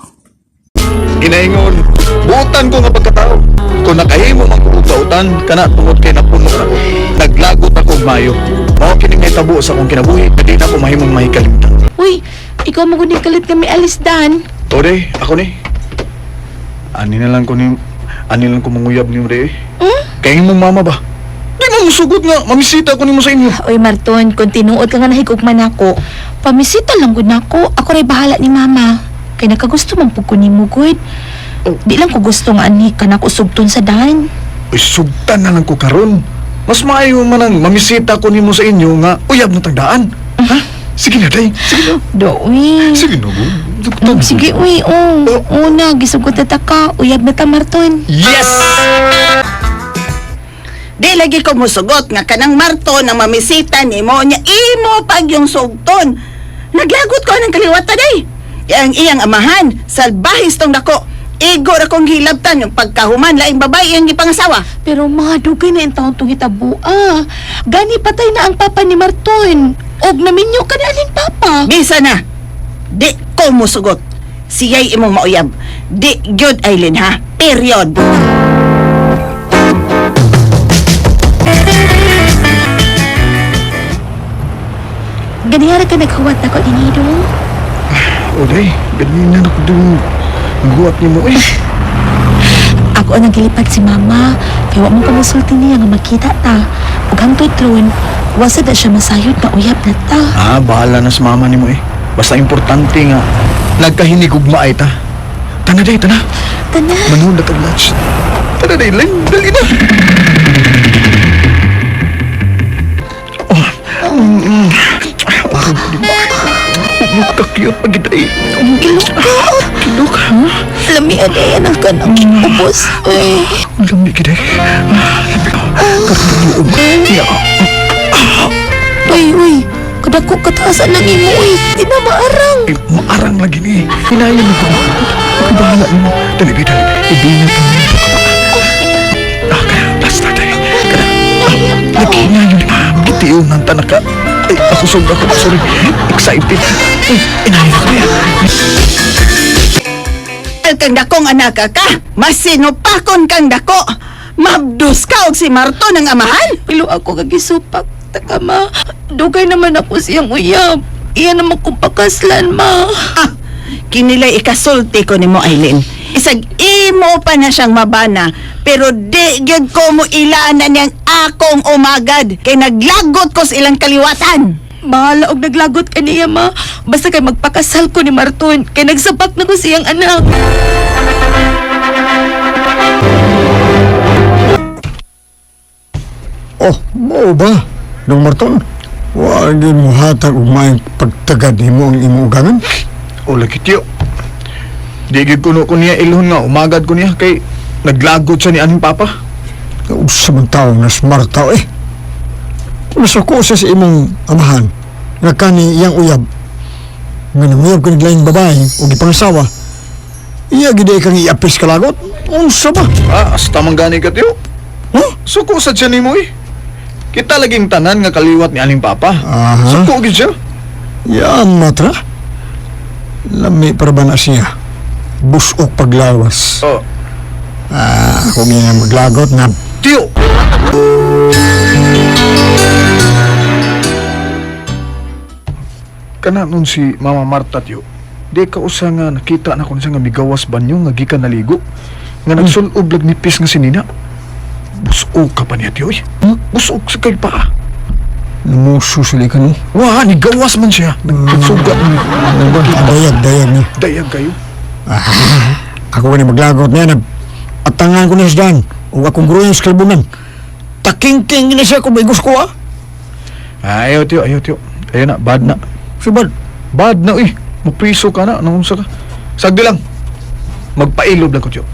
Ginaingon, buotan ko nga pagkatao. Kung nakahimo man ko og kautan, kana tungod kay napuno na ko. Naglagot ako og maayo. Mao kini nahitabo sa akong kinabuhi, na di na ko mahimong mahikalimtan. Uy, ikaw mo gud kalit kami alis dan. Tore, ako ni. Ani na lang ko ni ani lang ko manguyab ni Re. Hmm? Kay imong mama ba? Di mo musugot nga mamisita ko nimo sa inyo. Oy Marton, kung tinuod ka nga nahigugma nako, pamisita lang gud nako. Ako ray bahala ni mama. Kay nakagusto man pud ko nimo gud. Di lang ko gusto nga ani ka nako sugton sa dan. Uy, sugtan na lang ko karon. Mas maayo man ang mamisita ko nimo sa inyo nga uyab na tagdaan. Ha? Sige na, day. Sige na. Doy. Sige na, go. Sugtan. Sige, uy, oh. Una, gisugot na ta ka. Uyab na ta, Marton. Yes! Di lagi ko musugot nga kanang Marto na mamisita nimo nya imo pag yung sugton. Naglagot ko ng kaliwatan day. Yang iyang amahan, salbahis tong dako. Igo ra kong hilabtan yung pagkahuman laing babae iyang gipangasawa. Pero mga dugay na yung taon tong hitabo, ah. Gani patay na ang papa ni Marton. Og naminyo ka na aling papa. Bisa na. Di ko musugot. Siya'y imong mauyab. Di gyud Aileen ha. Period. Ganihara ka naghuwat ako ni Nidong. O, day. Ganyan na ako dun. Ang nimo eh. Ako ang nagilipad si mama. Kaya wa mo pamusulti niya nga makita ta. Ug hangtod ron, wasa na siya masayod na uyab na ta. Ah, bahala na sa mama nimo eh. Basta importante nga nagkahinigugma ay ta. Tana day, tana. Tana. Manuhon na tag lunch. Tana day, lang, dali na. Oh, Oh, di ba? Ka-cute pag day. Ilok ka. Kilok, ha? Lami adayan ang kanang ubos. Uy. Ang lamig gid eh. Ah, lamig. Karon Ya. Uy, uy. Kadako kataasan lang imo, uy. Di na maarang. Eh, maarang lagi ni. Hinayon na ko. Ako bahala nimo. Dali, dali, dali. Ibinat ang nito ka ba? Ah, kaya, last na tayo. Kana, ah, naghingayon. Ah, gitiyo ng tanaka. Ay, ako sobra ko. Sorry. Excited. Ay, inayon ako niya. Kang dakong anak ka, masinupakon kang dako. Mabdus ka og si Marto ng amahan. Ilo ako kagisupak. Taka ma. Dugay naman ako siyang uyab. Iya naman kong pakaslan, ma. Ah, kinilay ikasulti ko nimo Aileen. Isag imo pa na siyang mabana, pero di gyud ko mo ilaan na niyang akong umagad kay naglagot ko sa ilang kaliwatan. Bahala og naglagot ka niya, ma. Basta kay magpakasal ko ni Marton. Kay nagsapak na ko siyang anak. Oh, mao ba? Dong Marton, wag mo hatag og maayong pagtagad nimo ang imong ugangan. O, lagi tiyo. Di gid kuno ko niya ilhon nga. Umagad ko niya. Kay naglagot siya ni aning papa. Usa man tawo nga smart tao eh. Nasuko siya sa imong amahan nga kani iyang uyab. Nga nanguyab ka naglaing babae o gipangasawa. Iya gid kang iapis kalagot. Unsa ba? Ah, hasta man gani ka tiyo. Huh? Suko sa siya nimo eh. Kita laging tanan nga kaliwat ni aning papa. Aha. Suko gid siya. Yan matra. Lami para ba na siya? Busok paglawas. Oh. Ah, ako nga maglagot na. Tiyo! Kana nun si Mama Marta, tiyo. Di ka usa nga nakita na ko siya nga migawas banyo nga gikan naligo. Nga nagsulob lag nipis nga sinina. Busog ka pa niya, tiyo. Oy. Busog sa kay paa. Namuso sila ka no? Wa, nigawas man siya. Nagsugat man. Dayag, dayag niya. Dayag kayo. Ako ni maglagot niya na atangan ko na sa daan. O akong gruyo sa kalbunan. Takingking na siya kung may gusto ko ah. Ayaw, tiyo, ayaw, tiyo. Ayaw na, bad na. Subad. Bad na, uy. Mapriso ka na. Anong unsa ka? Sagdi lang. Magpailob lang ko, tiyo.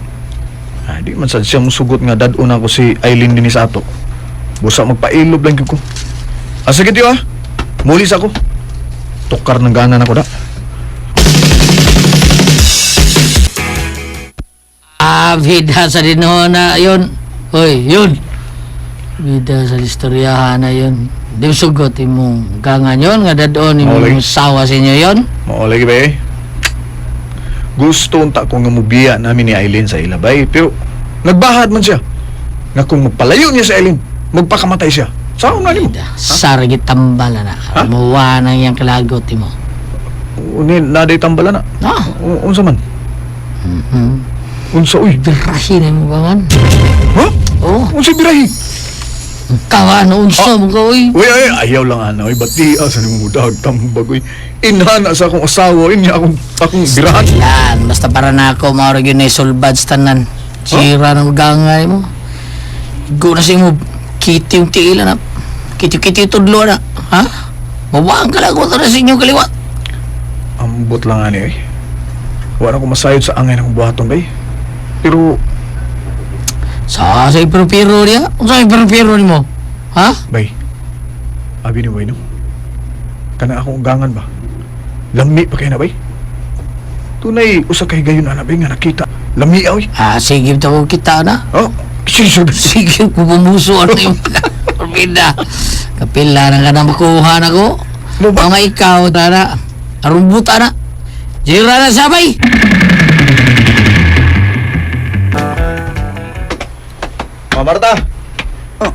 Ah, di man sad siya musugot nga dad-on ako si Eileen dinhi sa ato. Busa magpailob lang gyud ko. Ah, sige, tiyo, ah. Mulis ako. Tukar ng gana na ko da. Ah, bida sa dinuho na yun. Hoy, yun. Bida sa istoryahan na yun. Di sugot imong gangan yun, nga dadon imong Maulay. sawa sa inyo yun. Mao lagi ba eh. Gusto unta ko nga mubiya namin ni Eileen sa ilabay, pero nagbahad man siya. Nga kung magpalayo niya sa Eileen, magpakamatay siya. Sao na nimo? Sargi tambala na. Ha? Muwa na iyang kalagot mo. Uni naday tambala na. Ah, Unsa man? Unsa uy? Birahin na imong gangan. Ha? Oh, Unsa birahi? kawan, unsa mo ka, uy. Uy, ay, ayaw lang ana, uy, bati asa nimo mudag tambag uy. Inhana sa akong asawa, inya akong birahan. Yan, basta para na ako, maura yun na sulbad sa tanan. Sira ng gangan mo. Go na sa imo, kiti yung tiila na. Kiti-kiti yung tudlo na. Ha? Mawang ka lang, na sa inyong kaliwat. Ambot lang ani uy. Wala ko masayod sa angay ng buhaton bay. Pero Sa ipiro-piro niya? Unsa ipiro-piro nimo? Ha? bay, abi ni bay no. Kana akong ugangan ba? Lami pa kay na bay. Tunay usa kay gayon ana bay nga nakita. Lami oy. Ah, sige to kita na. Oh, sige sige. Sige, pupumuso ano yung Kapila. Kapila na ka na makuha na ko. Mo ba? Mga ikaw, tara. Arumbuta na. Jira na sabay. Ma Marta. Oh.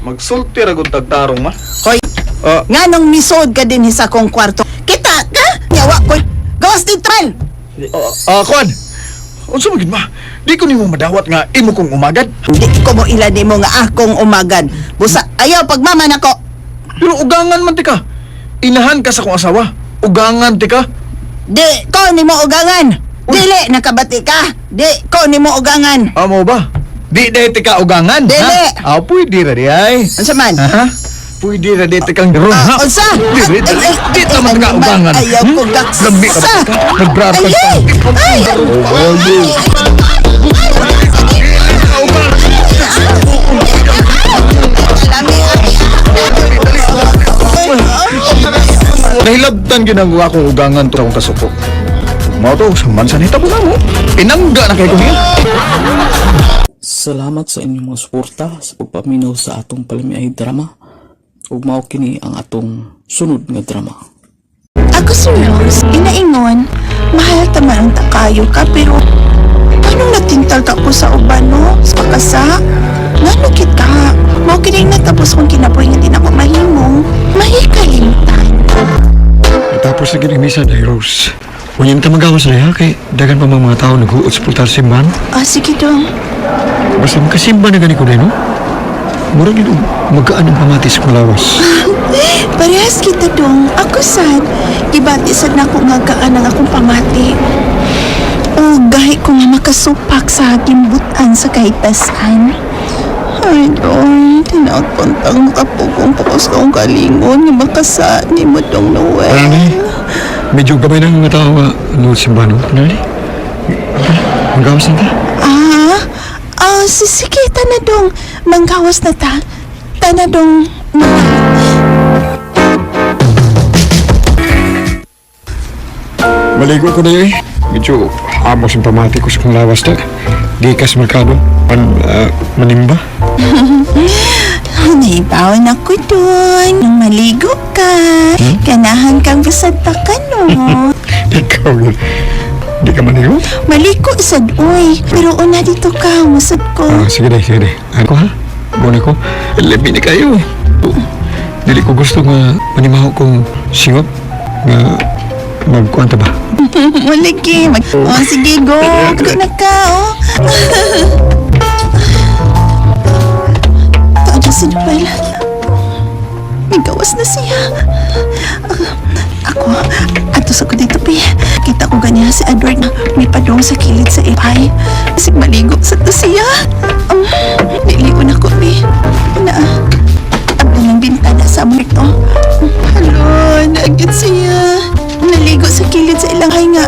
Magsulti ra gud tagtarong ma. Hoy, Ah. nganong misod ka din sa akong kwarto? Kita ka? Yawa ko. Gawas dito. Kuan. Unsa man gid ma? Di ko nimo madawat nga imo kong umagad. Di ko mo ila nimo nga akong umagad. Busa ayaw pagmama nako. Pero ugangan man tika. Inahan ka sa akong asawa. Ugangan tika. Di ko nimo ugangan. Dili nakabati ka. Di ko nimo ugangan. Amo ba? Di dahil tika ugangan. Dili. Ha? Ah, pwede ra di ay. Unsa man? Ha? Pwede ra di tikang ron ha? Unsa? Di di Ay, ay, di ay, naman tika ay, ugangan. Ayaw ko gaksa. Lambi ka ba tika? Nagbrartag Ay, ka. ay, ay, Nahilabtan gyud ang akong ugangan to akong kasuko. Mao to, sa mansan hitabo na mo. Pinangga na kay ko niya. Salamat sa inyong mga suporta sa pagpaminaw sa atong palamiay drama. Ug mao kini ang atong sunod nga drama. Ako si Rose, inaingon, mahal ta man ang takayo ka pero anong natintal ka ko sa uban no? Sa pakasa? Nganukit ka? Mao kining natapos kong kinabuhi nga di na ko mahimong mahikalimtan. Tapos na gining misa day Rose. Unyan ta magawas na ha kay dagan pa mga tao naghuot sa pultar simbahan. Ah, sige dong. Basta makasimba na gani ko day no. Mura gid og magaan ang pamati sa kong lawas. Parehas kita dong. Ako sad, gibati sad na ako nga gaan ang akong pamati. O gahi ko nga makasupak sa gimbutan sa kahitasan. Ay, dong, tinaot pantang makapugong pukos kong kalingon nga makasa ni mo dong Noel. Ano ni? Medyo gamay na ang mga tao nga naghuot sa simbahan no. Ano ni? Magawas na ta. Ah, sige, tana dong. Manggawas na ta. Tana dong, Noel. Maligo ko na yun eh. Medyo amos ang pamati ko sa kong lawas ta. Gikas merkado. Pan, manimba. Naibawan ako dun. Nung maligo ka, ganahan kang bisag ta ka, no? Ikaw yun. Di ka maligo? Maliko sad, uy. Pero una dito ka, musad ko. Ah, sige day, sige day. Ano ko ha? Guna ko. Labi na kayo. Dili ko gusto nga manimaho kong singot nga magkuan ta ba? Maligi. Oh, sige, go. Go na ka, oh. Taon si Noel. Nagawas na siya. Ako, ato sa ko dito, pi. Kita ko ganyan si Edward na may padong sa kilid sa ipay. Kasi maligo sa to siya. Niligo na ko, pi. Na, abla ng bintana sa amor to. Hello, naagit siya. Naligo sa kilid sa ilang nga.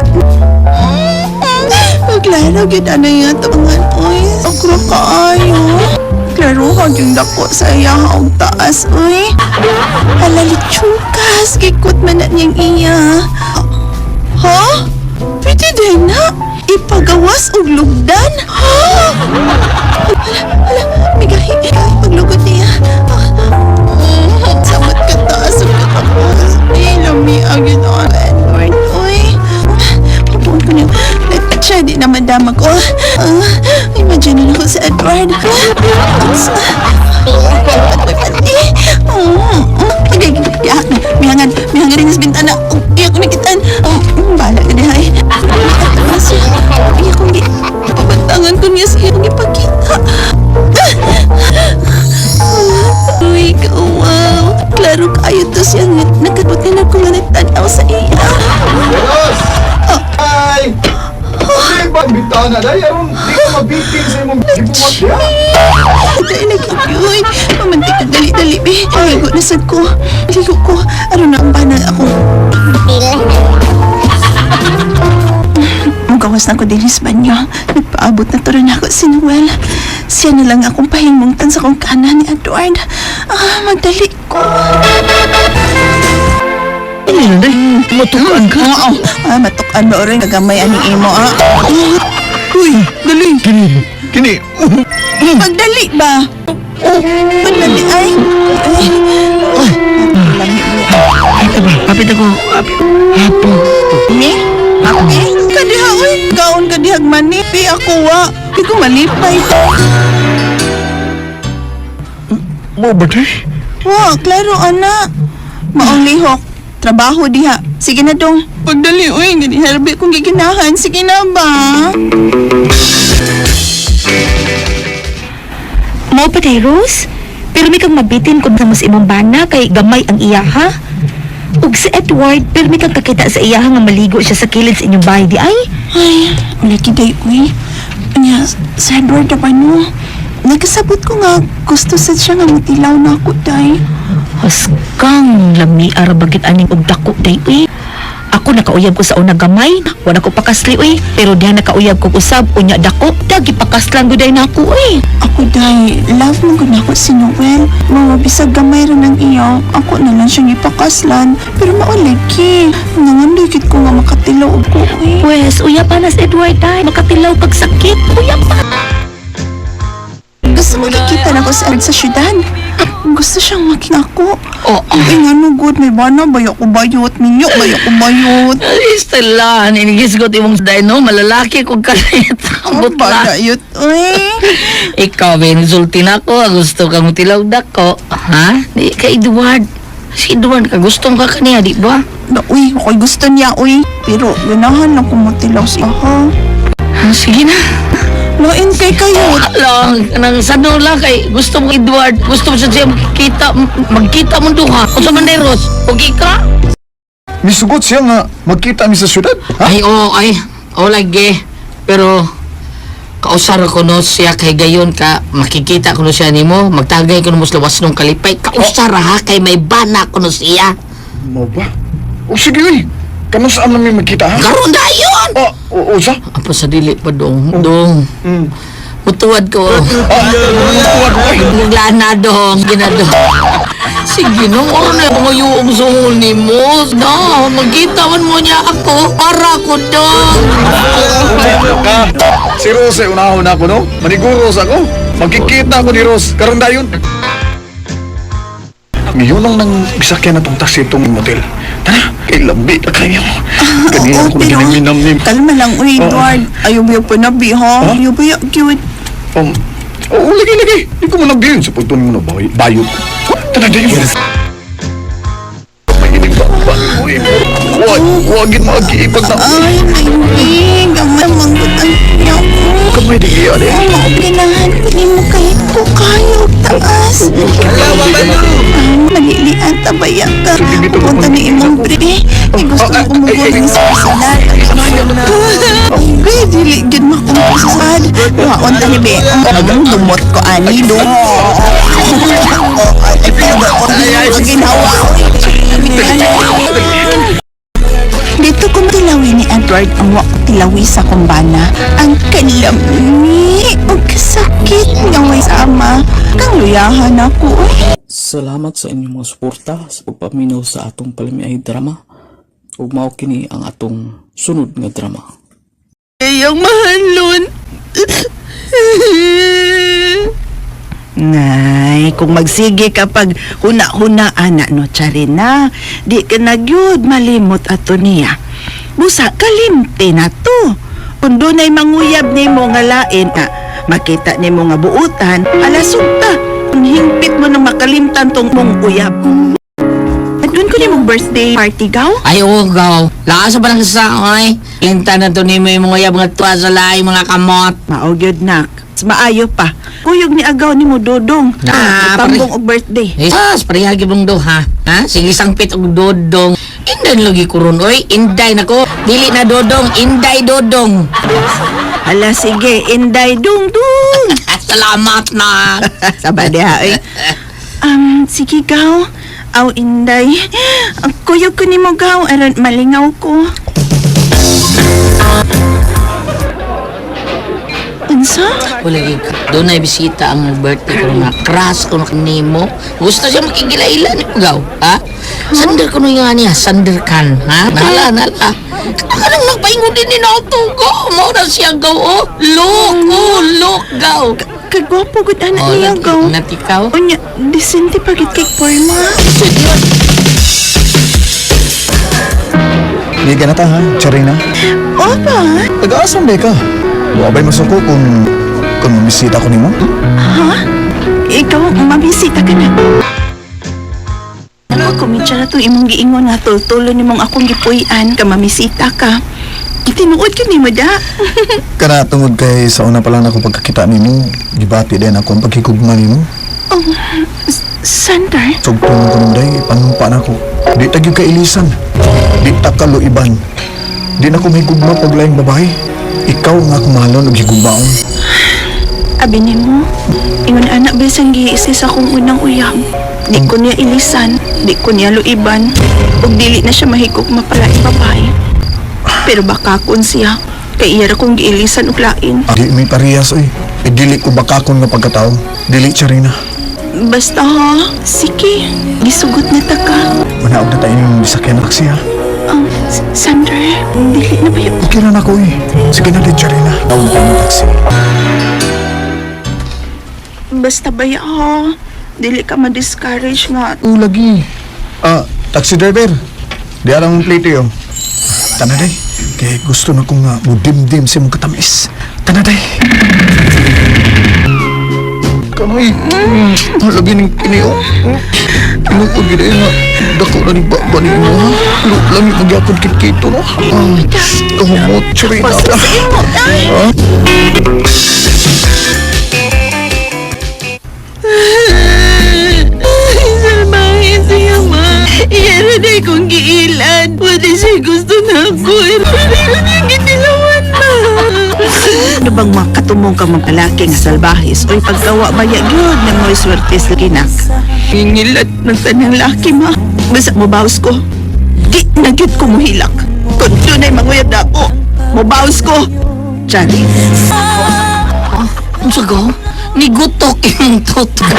Klaro, gid ano yung tumangan. Uy, okro kaayo. Klaro, kag yung dako sa iya og taas, uy. Hala, litsukas. Gikot man na niyang iya. Ha? Pwede din na. Ipagawas og lugdan? Ha? Hala, hala, migahi. Paglugod niya. Samot ka taas og katapos. Ay, lami ang ginoon. Edward, uy. Pabuon ko niyo. Siya, di na madama ko. Imagine na ko si Edward. Pati, pati. Mihangan, mihangan rin sa bintana. Iyak ko nakitaan. Bahala ka niya, ay. Iyak ko Pabantangan ko niya sa iyong ipakita. Uy, wow. Klaro kayo to siya. Nakabuti na ko nga nagtanaw sa iya. Rose! Ay! Ay, ba bintana day aron di ka mabitin sa imong gibuhat diha. Dahil nagkikyoy. Pamantik ka dali-dali, be. Ligo na sad ko. Ligo ko. Aron na ang banal ako. Mugawas na ko din sa banyo. Nagpaabot na to rin ako si Noel. Siya na lang akong pahimungtan sa kong kanan ni Edward. Ah, magdali ko. Matukan ka. Oo. Ah, matukan ba orin kagamay aning imo, ah. Uy, dali. Kini, kini. Pagdali ba? Pagdali, ay. Ay. Ay. Lami mo. Hapit ako. Hapit. Hapo. Mi? Eh, kadiha, uy. Gaon kadihag mani. Pi, ako wa. Di ko malipay. Mo ba day? Wa, klaro, ana. Maong lihok. Trabaho diha. Sige na dong. Pagdali, uy. Gani herbe kong giginahan. Sige na ba? Mao pa day, Rose. Pero may kang mabitin kung sa mas imong bana kay gamay ang iya ha. Ug si Edward, pero may kang kakita sa iya nga maligo siya sa kilid sa inyong bahay di ay. Ay, lagi day, uy. Anya, sa Edward na ba no? Nagkasabot ko nga, gusto sad siya nga mutilaw na ako, day. Haskang lami arabagit aning og dako day uy. Ako nakauyab ko sa una gamay, wala ko pakasli uy. Pero diha nakauyab ko usab unya dako, dagi pakaslan gud day nako uy. Ako, day, love mo gud nako si Noel. Mga bisag gamay ra ng iya, ako na lang siyang ipakaslan. Pero maulagi, nangandoy gid ko nga makatilaw og ko, uy. Pwes, uya pa na si Edward day, makatilaw kag sakit, uya pa. Gusto makikita na ko si Ed sa syudad. Gusto siyang makita ako. Oo. Ay, nga no, good. May bana, bayo ko bayot. Minyo, bayo ko bayot. Stella, ninigisgot imong day no, malalaki kog kalit. Ang Ambot na. bayot, uy. Ikaw, may insulti na ako. Gusto kang mutilaw dako. Ha? Di ka Edward. Si Edward ka gusto ka kaniya, di ba? Na, uy, ako'y gusto niya, uy. Pero, ganahan lang kumutilaw siya, ha? Ah, sige na. Lain kay kayo. Lang, nang sano lang kay gusto mo Edward, gusto mo siya magkita, magkita mo duha. Unsa man day, Ros? Okay ka? Misugot siya nga magkita mi sa syudad. Ha? Ay, oo, ay. Oo, lagi. Pero, kausar ko no siya kay gayon ka, makikita ko no siya nimo, magtagay ko no mo sa lawas nung kalipay. Kausar ha, kay may bana ko no siya. Mo ba? O sige uy. Kano saan namin magkita ha? Karon dayon! Oh, o, o sa? Apa sa dili pa dong, dong. Mutuwad ko. Ah, tuwad ko ay. Naglana dong, ginadong. Sige no, oro na yung yung suhol ni mo. No, magkita man mo niya ako. Para ko dong. Ka. Si Rose ay unahon ako no. Maniguro sa ako. Magkikita ko ni Rose. Karon dayon. Ngayon lang nang bisakyan na tong taxi itong motel. Tara, kay lambi na kayo. Kanina Oo, ko pero na ginamnam. Kalma lang, uy, Edward. Ayaw mo yung panabi, ha? Ha? Ayaw ba yung cute? Oo, lagi, lagi. Di ko manabi yun. Sa pagtunin mo na bayot. Tara, dali mo. May ining ba? Uy, wag, wagin mga giipag na. Ay, baby. Gamay, manggut ang niya ko. Kamay di iya, di. Oh, mauginahan ko ni mo kay ko kayo taas. Ay, malilian tabaya ka. Punta ni imong pre. Ay, gusto mo kumugulong sa kasalan. Ay, dili, gid makumpisad. Waon ta ni be. Ang dumot ko, ani, do. Ay, ginawa. Dito ko tilawi ni Edward ang wa tilawi sa kumbana. Ang kalami o kasakit nga way sama. Kang luyahan ako. Uy. Salamat sa inyong mga suporta sa pagpaminaw sa atong palamiay drama. Ug mao kini ang atong sunod nga drama. Iyong mahalon. Nay, kung magsige ka pag huna-huna ana no Charina, di ka na gyud malimot ato niya. Busa kalimte na to. Kung dunay manguyab nimo nga lain, makita nimo nga buutan, alasugta. Kung hingpit mo nang makalimtan tong mong uyab. Doon ko nimong birthday party gaw? Ay, oo, gaw. Lakas pa lang sa ay. Linta na to ni mo yung mga yab nga tuwa sa lahi, mga kamot. Mao gyud nak. Maayo pa. Kuyog ni agaw nimo dodong. Ah, Tambong og birthday. Eh, sas, pareha gibong do, ha? Ha? Sige, sangpit og dodong. Inday lagi ko ron, oy. Inday nako. Dili na dodong, inday dodong. Hala sige, inday dung dung. Salamat na. Sabay diha oy. Sige gaw. Aw inday. Ang kuyog ko nimo gaw aron malingaw ko. Unsa? Wala gid. Doon ay bisita ang birthday ko nga. Crush ko na nimo. Gusto siya makigilaila ni gaw, ha? Sander ko nga niya, Sander kan, ha? Nala, nala. Kanang nagpaingon din ni nato ko. Mao na siya gaw, oh. Look, oh, look, gaw. Kagwapo gud anak Oh, niya gaw. Natikaw. Unya, disente pa gid kay porma. Di ka na ta, ha? Charina. Opa. Taga-asam ba ka? Wabay masuko kung mamisita ko nimo. Ha? Ikaw, mabisita ka na. Ano, kumitsa na itong imong giingon nga tultulo nimong akong gipuy-an ka mamisita ka. Itinuod ka ni mo da. Kana tungod kay sa una pa lang ako pagkakita nimo, gibati din ako ang pagkikugma nimo. Oh, Sander, Sugtong ko nung day, panumpa na ko. Di ta gyud ka ilisan. Di ta ka luiban. Di na ko may gugma pag laing babae. Ikaw ang akong mahalon ug higugmaon. abi nimo. Ingon anak bisan giisis akong unang uyab. Di ko niya ilisan, di ko niya luiban. Ug dili na siya mahigog mapalaing babae. Pero baka kun siya, kay iya ra kong giilisan og lain. Di may parehas oy. E dili ko bakakon nga pagkatao. Dili Charina. Basta ha, sige, gisugot na ta ka. Manaog na tayo ng sakyan ng taxi ha. Sander, dili na ba yun? Okay na nako eh. Sige na di Charina. Tawag na tayo ng taxi. Basta ba ya ha? Dili ka ma-discourage nga. Oo, lagi. Ah, taxi driver. Di alam mong plate yun. Tana day. Kay gusto na kong mudimdim sa mong katamis. Tana day. Kamay. Lagi ning kini oh. Tinuod gid ay nga. Dako na ni baba ni mo ha. Lami magyakod kit kito no. Kahumot chiri na. Sa imo, ay! Salmahe siya, ma. Iya na day kong giilan. Pwede siya gusto na ako. Pero yun yung ginilawan, ma. Ano bang makatumong ka mga palaki nga salbahis? Oy, pagkawa ba ya gyud ng mga swerte sa kinak? Ngingilat ng tanang laki, ma. Basta mabawas ko. Di na gyud ko muhilak. Kung dunay manguyab na ako, mabawas ko. Charlie. Ang sagaw? Nigutok yung tutok.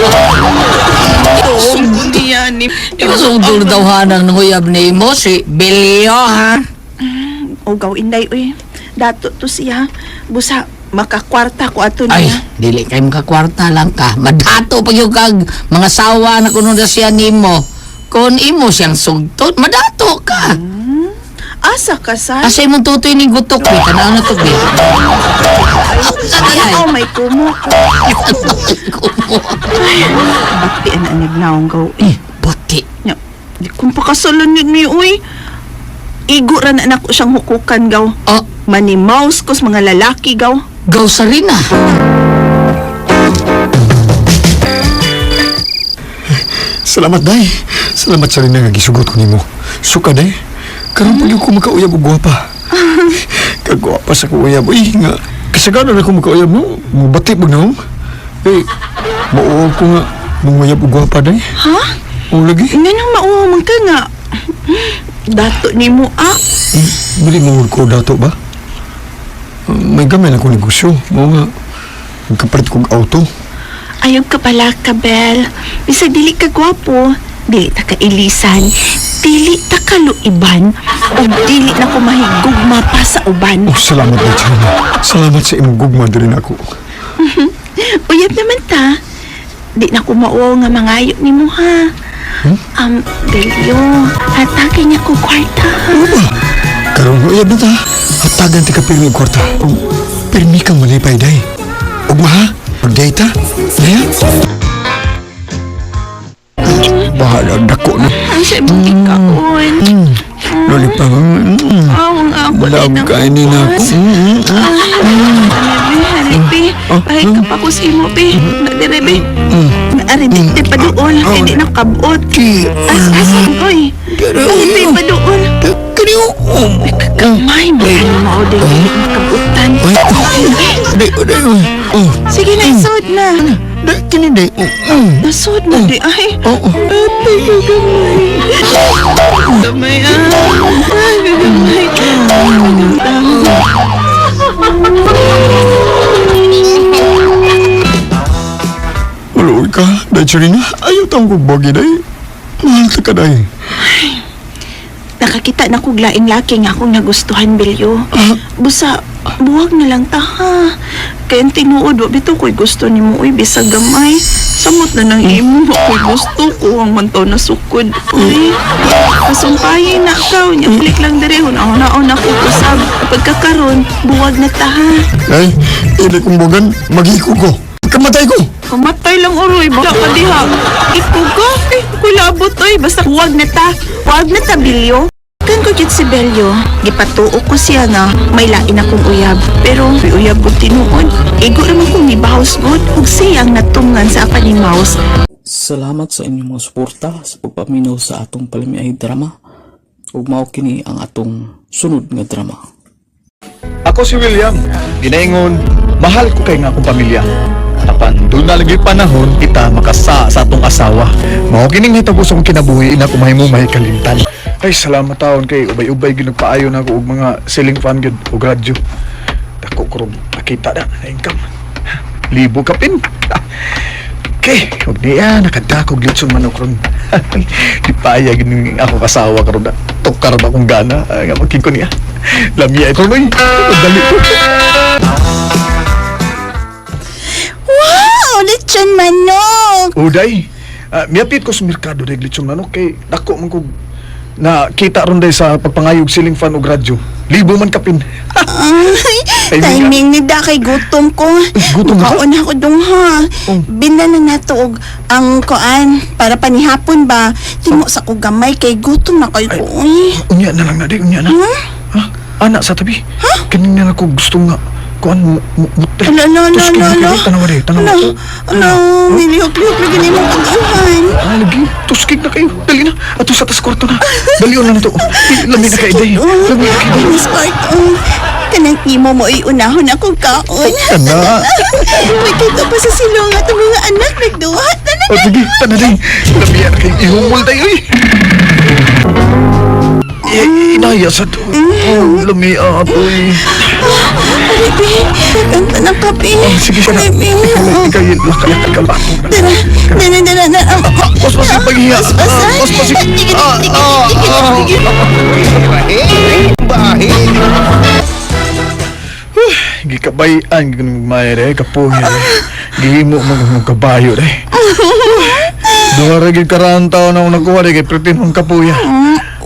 niya ni... Di ba sugdol daw hanang nanguyab ni mo si Belio, ha? Ugaw inday uy. Dato to siya. Busa Makakwarta ko ato Ay, niya. dili kay makakwarta lang ka. Madato pa gyud kag mga sawa na kuno na siya nimo. Kung imo siyang sugton, madato ka. Asa ka sa? Asa imong tutoy ning gutok bi, tanaw na to bi. Ay, oh, may kumo ko. Bakti ana nagnaong gaw. Eh, buti. Nya, di kong pakasalon yun ni uy. Igo ra na nako siyang hukukan gaw. Oh, Manimaus ko sa mga lalaki gaw. gaw sa rin ah. Salamat, day. Salamat sa rin nga gisugot ko nimo. Suka, day. Karon pag ko makauyab og gwapa. Kagwapa sa ko uyab. Uy, nga. Kasagana na ko makauyab mo. Mubati pag naong. Eh, mauog ko nga. Manguyab og gwapa, day. Ha? O lagi. Nganong mauwa man ka nga. Dato ni mo ah. Dili mo ko dato ba? May gamay na ko negosyo. Mao nga, nagkapalit kong auto. Ayaw ka pala, Kabel. Bisag dili ka gwapo, dili ta ka ilisan, dili ta ka luiban, o dili na ko mahigugma pa sa uban. Oh, salamat na, China. Salamat sa imong gugma diri nako. Uyab naman ta. Di na ko mauwaw nga mangayo ni mo ha. Belyo, hatagin niya ko kwarta ha. Karon uyab na ta. Hatagan ti ka pirmi og kwarta. Ug pirmi kang malipay day. Ug maha, pagday ta. Daya. Bahala dako na. Ang sa imong gikaon. Loli pa. Aw, ang ako Love din ang kainin na ako. kuwas. Ay, halipi. Ay, kapakos imo, pi. Nadire, pi. Naari, di di pa doon. Kay di na kabot. As, as, oy. Ay, pa doon. Kaniyo. Kamay, mahal mo, di makabutan. Ay, day, day. Oh, Sige na, isod na. day kini day. Nasod na, di ay. Oo. Ate, gagamay. Gamay, ah. Ay, gagamay. Maluoy ka, day Charina. Ayaw tang kong bogi day. Mahal ta ka day. Nakakita na kog laing laki nga akong nagustuhan, Bilyo. Busa, buwag na lang ta, ha? Kaya ang tinuod, wa bitaw ko'y gusto ni mo, uy, bisag gamay. Samot na nang imo, wa ko'y gusto ko ang mantaw na sukod. Uy, kasumpayin na ka, unya, balik lang dere, una-una na ko usab. Pagkakaron, buwag na ta, ha? Ay, ili kong bugan, magiko ko. Kamatay ko! Kamatay lang, uroy, baka ka diha. Iko ka, eh, kulabot, oy, basta huwag na ta. Huwag na ta, Bilyo. Kan ko jud si Belyo, gipatuo ko siya nga may lain akong uyab. Pero may uyab ko tinuod. Igo naman kong ni-bounce good ug siyang natungan sa apan ni mouse. Salamat sa inyong mga suporta sa pagpaminaw sa atong palamiay drama. Ug mao kini ang atong sunod nga drama. Ako si William. Ginaingon, mahal ko kay nga akong pamilya. Apan doon na lagi panahon kita makasa sa atong asawa. Mao kining nahitabo sa akong kinabuhi na kumahimo may kalimtan. Ay salamat taon kay ubay-ubay gyud nagpaayo na ako og mga ceiling fan gyud og radyo. Dako ko ron nakita na na income. Libo kapin. Okay, og niya nakadakog litson manok ron. Di payag ning ako kasawa karon na. Tukar ba akong gana? Ay, nga magking ko niya. Lamia ito noy. Dali ko. Wow, lechon manok. Uday, miyapit ko sa merkado dahil litson manok kay dako man ko na kita ron day sa pagpangayog ceiling fan og radyo. Libo man kapin. Ay, Ay, timing ni da kay gutom ko. Gutom ka? Mukaon ako dong ha. Oh. Binda na nato og ang koan para panihapon ba. Timo sa ko gamay kay gutom na kay ko. Uy. Unya na lang na day, unya na. Ha? Ana sa tabi. Ha? Kanina na ko gusto nga kuan mo mo. Ala, ala, ala, ala, ala. Tanawa day, tanawa. Ala, ala, nilihok-lihok lagi ni mong pag-iwan. Ah, lagi. Tuskig na kayo. Dali na. Ato sa tas kwarto na. Dali na to. Lami na kay day. Lami na kay day. Miss Kwarto, kanang imo mo unahon akong kaon. Kana. May kita pa sa silong at ang mga anak nagduhat na O sige, tana day. Lami na kay ihumol tayo eh. Inaya sa to. Oh, lami ato eh. Ribi, kanta ng kape. Oh, sige siya na. Ribi, Ikaw, ikaw, lakay ka lang. Dara, dara, dara, dara. Mas pasig paghiya. Paspasan. Mas pasig. Tigil, Ah, tigil, ah, tigil, ah. tigil. Gikabayan gid mo maya re kapuya. Gihimo mo kong kabayo re. Duha ra gid karaan taon na akong nagkuha re kay pretend mong kapuya.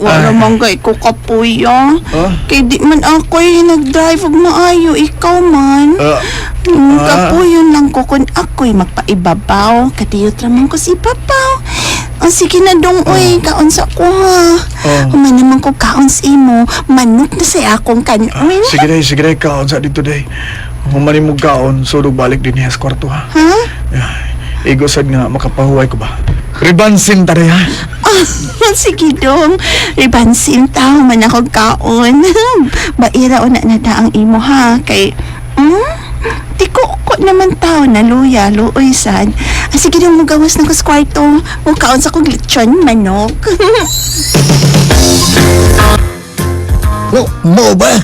Wala man kay ko kapuya. Ah? Kay di man ako'y nag-drive og maayo, ikaw man. Ah, Kapuyon lang ko kung ako'y magpaibabaw. Kadiyot raman ko si ibabaw. O sige na dong, oy, kaon sa ko ha. Oh. Human naman ko kaon sa imo, manok na sa akong kanon. Sige day, sige day, kaon sa dito day. Humani mo kaon, sulog balik din niya sa kwarto ha. Ha? Igo sad nga makapahuway ko ba? Ribansin ta day ha. Ah, sige dong, ribansin ta, human ako kaon. Baira o na na ang imo ha, kay, Di ko naman tao na luya, luoy sad. Ah, sige dong, mugawas na ko sa kwarto. Mukaon sa kong lechon manok. Mo, mo ba?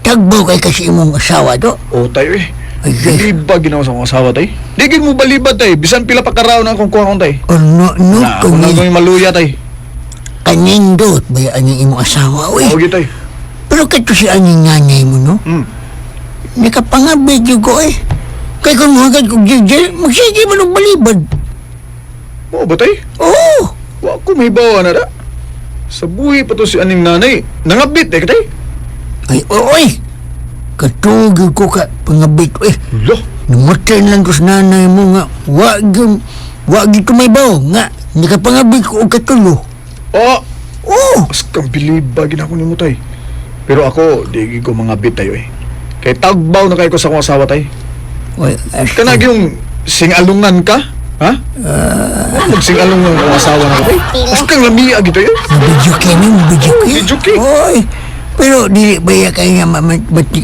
Tagbo kay kasi imong asawa do. O tayo eh. Ay, Di ba ginawa sa akong asawa tay? Di gid mo balibad tay. Bisan pila pa karaon ang akong kuha kong tay. Ano, no, Na, ako kung na akong maluya tay. kanindot ba yung anyang imong asawa, uy. O tay. Pero kato si anyang nanay mo, no? Mm. Nakapangabit yung ko, eh. Kay kung mahagad kong jil magsige man og balibad. Mo ba tay? Oo! Wa ko may bawa na da. Sa buhi pa to si aning nanay. Nangabit eh katay. Ay, oy! Katugil ko ka pangabit, eh. Lo. Namatay lang ko sa nanay mo nga, wa gyud wa gyud tumaybaw nga, nakapangabit ko og katulo. Oh, Oo! as kang biliba gina ko nimo tay. Pero ako, di gid ko mangabit tayo eh. Kay tagbaw na kay ko sa akong asawa tay. Oy, as- Kanag yung singalungan ka? Ha? Uh, magsingalungan akong asawa na ko tay. As kang lamia gito eh. Video kay ni, video kay. Video kay. Oy! Pero dili ba ya kay nga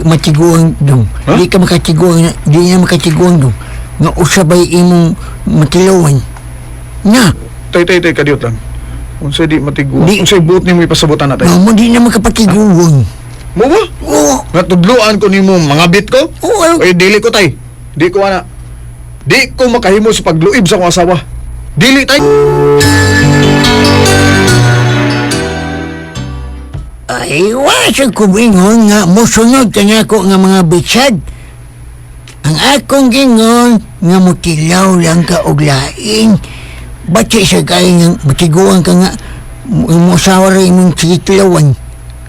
matiguang dong? Huh? Di ka makatiguang na, di na makatiguang dong. Nga usabay imong matilawan. Na, Tay tay tay kadiyot lang. Unsay di matiguang? Di- Unsay buot nimo ipasabutan na tay? nga mo di na makapatiguang. Mo ba? Oo, Nga tudloan ko nimo mga bit ko? oo, Oy, dili ko tay. Di ko ana. Di ko makahimo sa pagluib sa akong asawa. Dili tay. Ay, wa sa kubingon nga mosunod kanako nga mga bitsad. Ang akong gingon nga mutilaw lang ka og lain. Batsi sa kay nga matiguan ka nga mo asawa ra imong tilawan.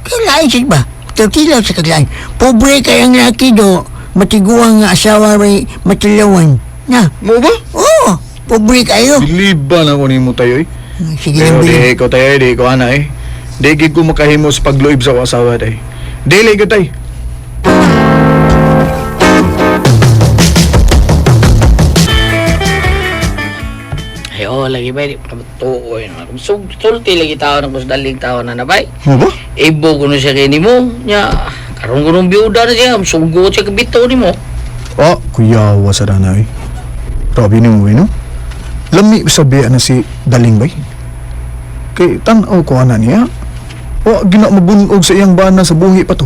Kay lain siya ba? Tilaw sa kaglain. Pobre kay ang laki do matiguan nga asawa ra matilawan. Na, Mo ba? oo, pobre kayo. Biliban ako nimo tayo eh. Sige Pero lang, di bilib. ko tayo, di ko ana eh. Di gid ko makahimo sa pagluib sa akong asawa tay. Dili ko tay. Ay, oh, lagi ba, di pa tuoy naman. Kung sulti lagi tao ng kusdaling tao na nabay. Mo ba? Ibo ko na siya kay nimo. Nya, karon ko nung biyuda na siya, sugo siya kabito nimo. Oh, kuyawa sa dana eh. Grabe nimo eh, no? Lami sa biya na si Daling bay. Kay tan-aw ko ana niya. Wa gina mabunog sa iyang bana sa buhi pa to.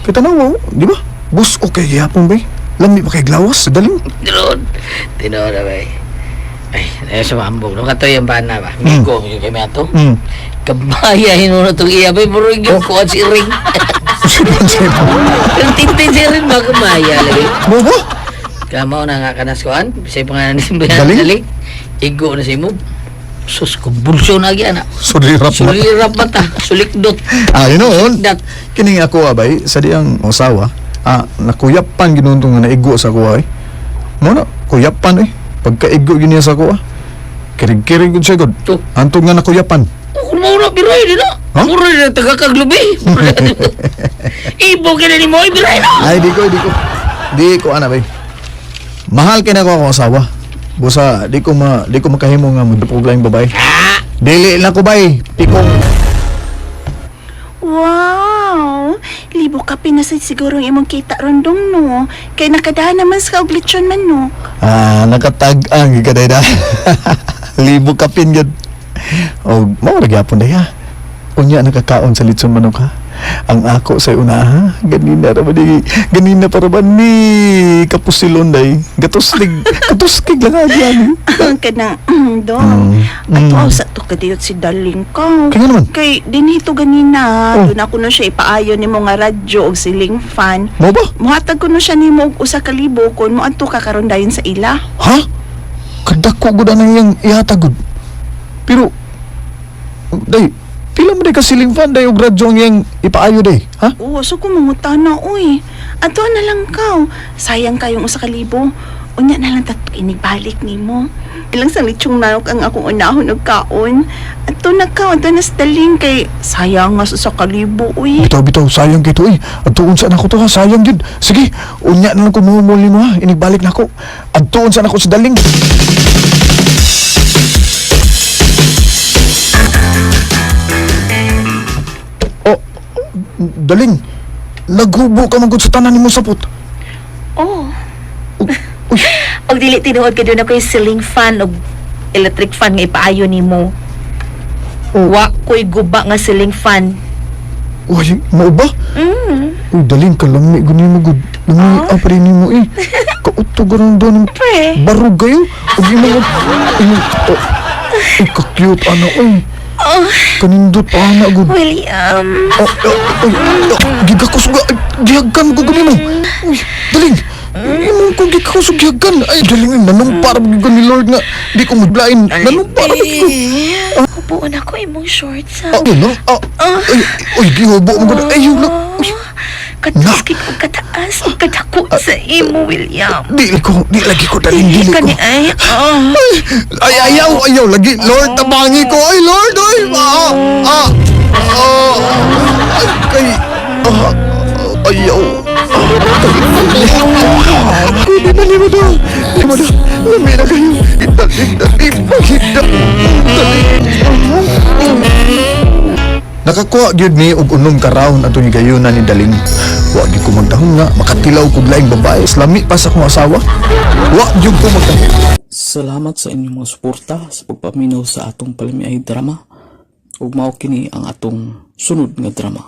Kay tanaw, oh, di ba? Bus okay gihapon bay. Lami pa kay glawas sa Daling. Tinuod. Tinuod na bay. Ay, ayaw sa maambog. Nung katoy ang bana ba? Migo, mm. kami ato. Kabaya, hinuno itong iya bay. Puro yung kuwan si Ring. Pero tintin si Ring ba kamaya lagi. Mo ba? Kamaw na nga kanas kuan. Bisay pangalan ni Bayan Daling? Daling. Igo na si mo. Sus, kumbulsyon na gyud ana. Sulirap na. Sulirap mata, sulikdot. Ah, yun noon. Dat. Kining ako abay, sa diyang asawa, ah, nakuyapan ginuntong nga naigo sa kuha eh. Mo na, kuyapan eh. Pagkaigo yun niya sa kuha. Kirig-kirig gud siya gud. To. Antog nga nakuyapan. Kung mauna, biray din na. Huh? Mura na taga-kaglubi. Ibo ka na ni mo, biray na. Ay, di ko, di ko. Di ko ana bay. Mahal kay nako akong asawa. Busa, di ko makahimo nga magdupog lang babae. Ah! Dili na ko bay. Pikong. Wow! Libo ka pinasad siguro ang imong kita rondong no. Kay nakadahan naman sa og lechon manok. Ah, nakatag-ang ka day da. Libo kapin gyud. Og mao ra gyapon day ha. Unya nakakaon sa litson manok ha. Ang ako sa una ha, ganina ra ba di, ganina para ba ni kapusilon day. Gatos kig lang agi ani. Kanang, dong. Ato sa to kadiyot si Daling ka. Kaya naman. Kay dinhito ganina, Oh. doon ako na siya ipaayo nimo nga radyo og siling fan. Mo ba? Muhatag ko no siya nimo og usa ka libo kon moadto ka karon dayon sa ila. Ha? Kadako gud ang iyang ihatag gud. Pero day, pila mo day ka siling fan day og radyo ang iyang ipaayo day, ha? Oo, so kumangutana oy. Ato na lang kaw. Sayang kayong usa ka libo. Unya na lang tatpag inigbalik nimo. Ilang sa lechong manok ang akong unahon og kaon. Ato na kaw, ato na sa daling kay sayang nga sa usa ka libo uy. Bitaw bitaw sayang kito eh. Adtuon sa nako to ha, sayang gyud. Sige, unya na lang ko muhumol nimo ha. Inigbalik nako. Adtuon sa nako sa daling. Oh, daling. Naghubo ka man gud sa tanan nimo sapot. Oh. Uy, Og dili tinuod kay doon ako'y ceiling fan og electric fan nga ipaayo nimo. Oh. Wa ko'y guba nga ceiling fan. Uy, mao ba? Mm. Uy, daling kalami gud nimo gud. Lami ah. pa rin nimo eh. Kauto garon doon. Pre. Barog kayo. Ug imo imo oh, Uy, ka-cute ana oy. Oh, Kanindot pa ana gud. William. Oh, oh, oy, oh, gigakos ga, gihagkan ko ganimo. Uy, daling. Imo ko gigakos og gihagkan. Ay, daling nanumpa ra gyud ni Lord nga di ko mudlain. Nanumpa ra gyud ko. Hubuon ako imong shorts ha. Ah, yun lang. Ah, ay, uy, gihubo mo gud. Ay, yun lang. Uy, Katuskik og kataas og kadako sa imo, William. di ko, di lagi ko daling Dili dili ka ko. ni ay. Oh. Ay, ayaw, ayaw, lagi. Lord, tabangi ko. Ay, Lord, ay, ah, ah, ah, ay, kay, ah, ayaw. Ah, Kunin na nimo daw. Nimo daw. Lami na kayo. Daling, daling, daling, daling. Nakakuha gyud ni og unom ka round atong higayuna ni Daling. Wa gyud ko magdahong nga makatilaw kog laing babae, lami pa sa akong asawa. Wa gyud ko magdahong. Salamat sa inyong mga suporta sa pagpaminaw sa atong palamiay drama ug mao kini ang atong sunod nga drama.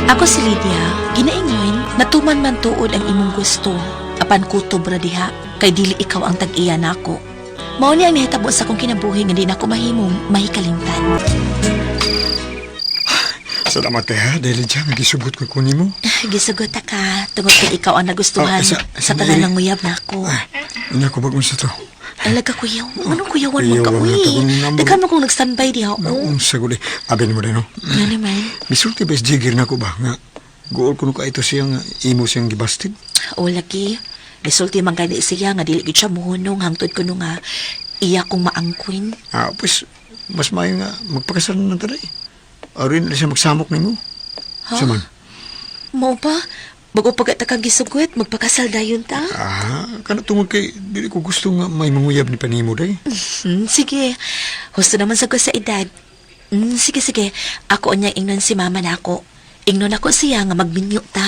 Ako si Lydia, ginaingon, natuman man tuod ang imong gusto. Apan kutob ra diha, kay dili ikaw ang tag-iya nako. Mao ni ang nahitabo sa akong kinabuhi nga di nako mahimong mahikalimtan. Salamat kay ha, dahil dyan, nagisugot ko kunin mo. Gisugot ta ka tungod kay ikaw ang nagustuhan Ah, sa isa tanan na, ng uyab nako. Ay, ina ko bagon sa to. Alaga kuyaw, anong kuyawan mo ka Kuyawan uy? na to, kung nambol. Daghan mo kong nag-standby diha oh. Naunsa ko di. Abi ni mo din, no? Nga naman. Misulti ba jigger na ko ba? Nga, guol ko ka ito siyang imo siyang gibastig. O lagi, resulti man gani siya nga dili gid siya muhunong hangtod kuno nga iya kong maangkwin. Ah, pues, mas maayo nga magpakasal na lang tayo. Arin na siya magsamok nimo. Ha? Sa man. Mao ba? Bago pagkat kang gisugot, magpakasal dayon ta? Ah, kana tungod kay dili ko gusto nga may manguyab ni panimo day. Sige. Husto naman sa ko sa edad. Sige, sige. Ako unya ingnon si mama nako. Ingnon ako siya nga magminyo ta.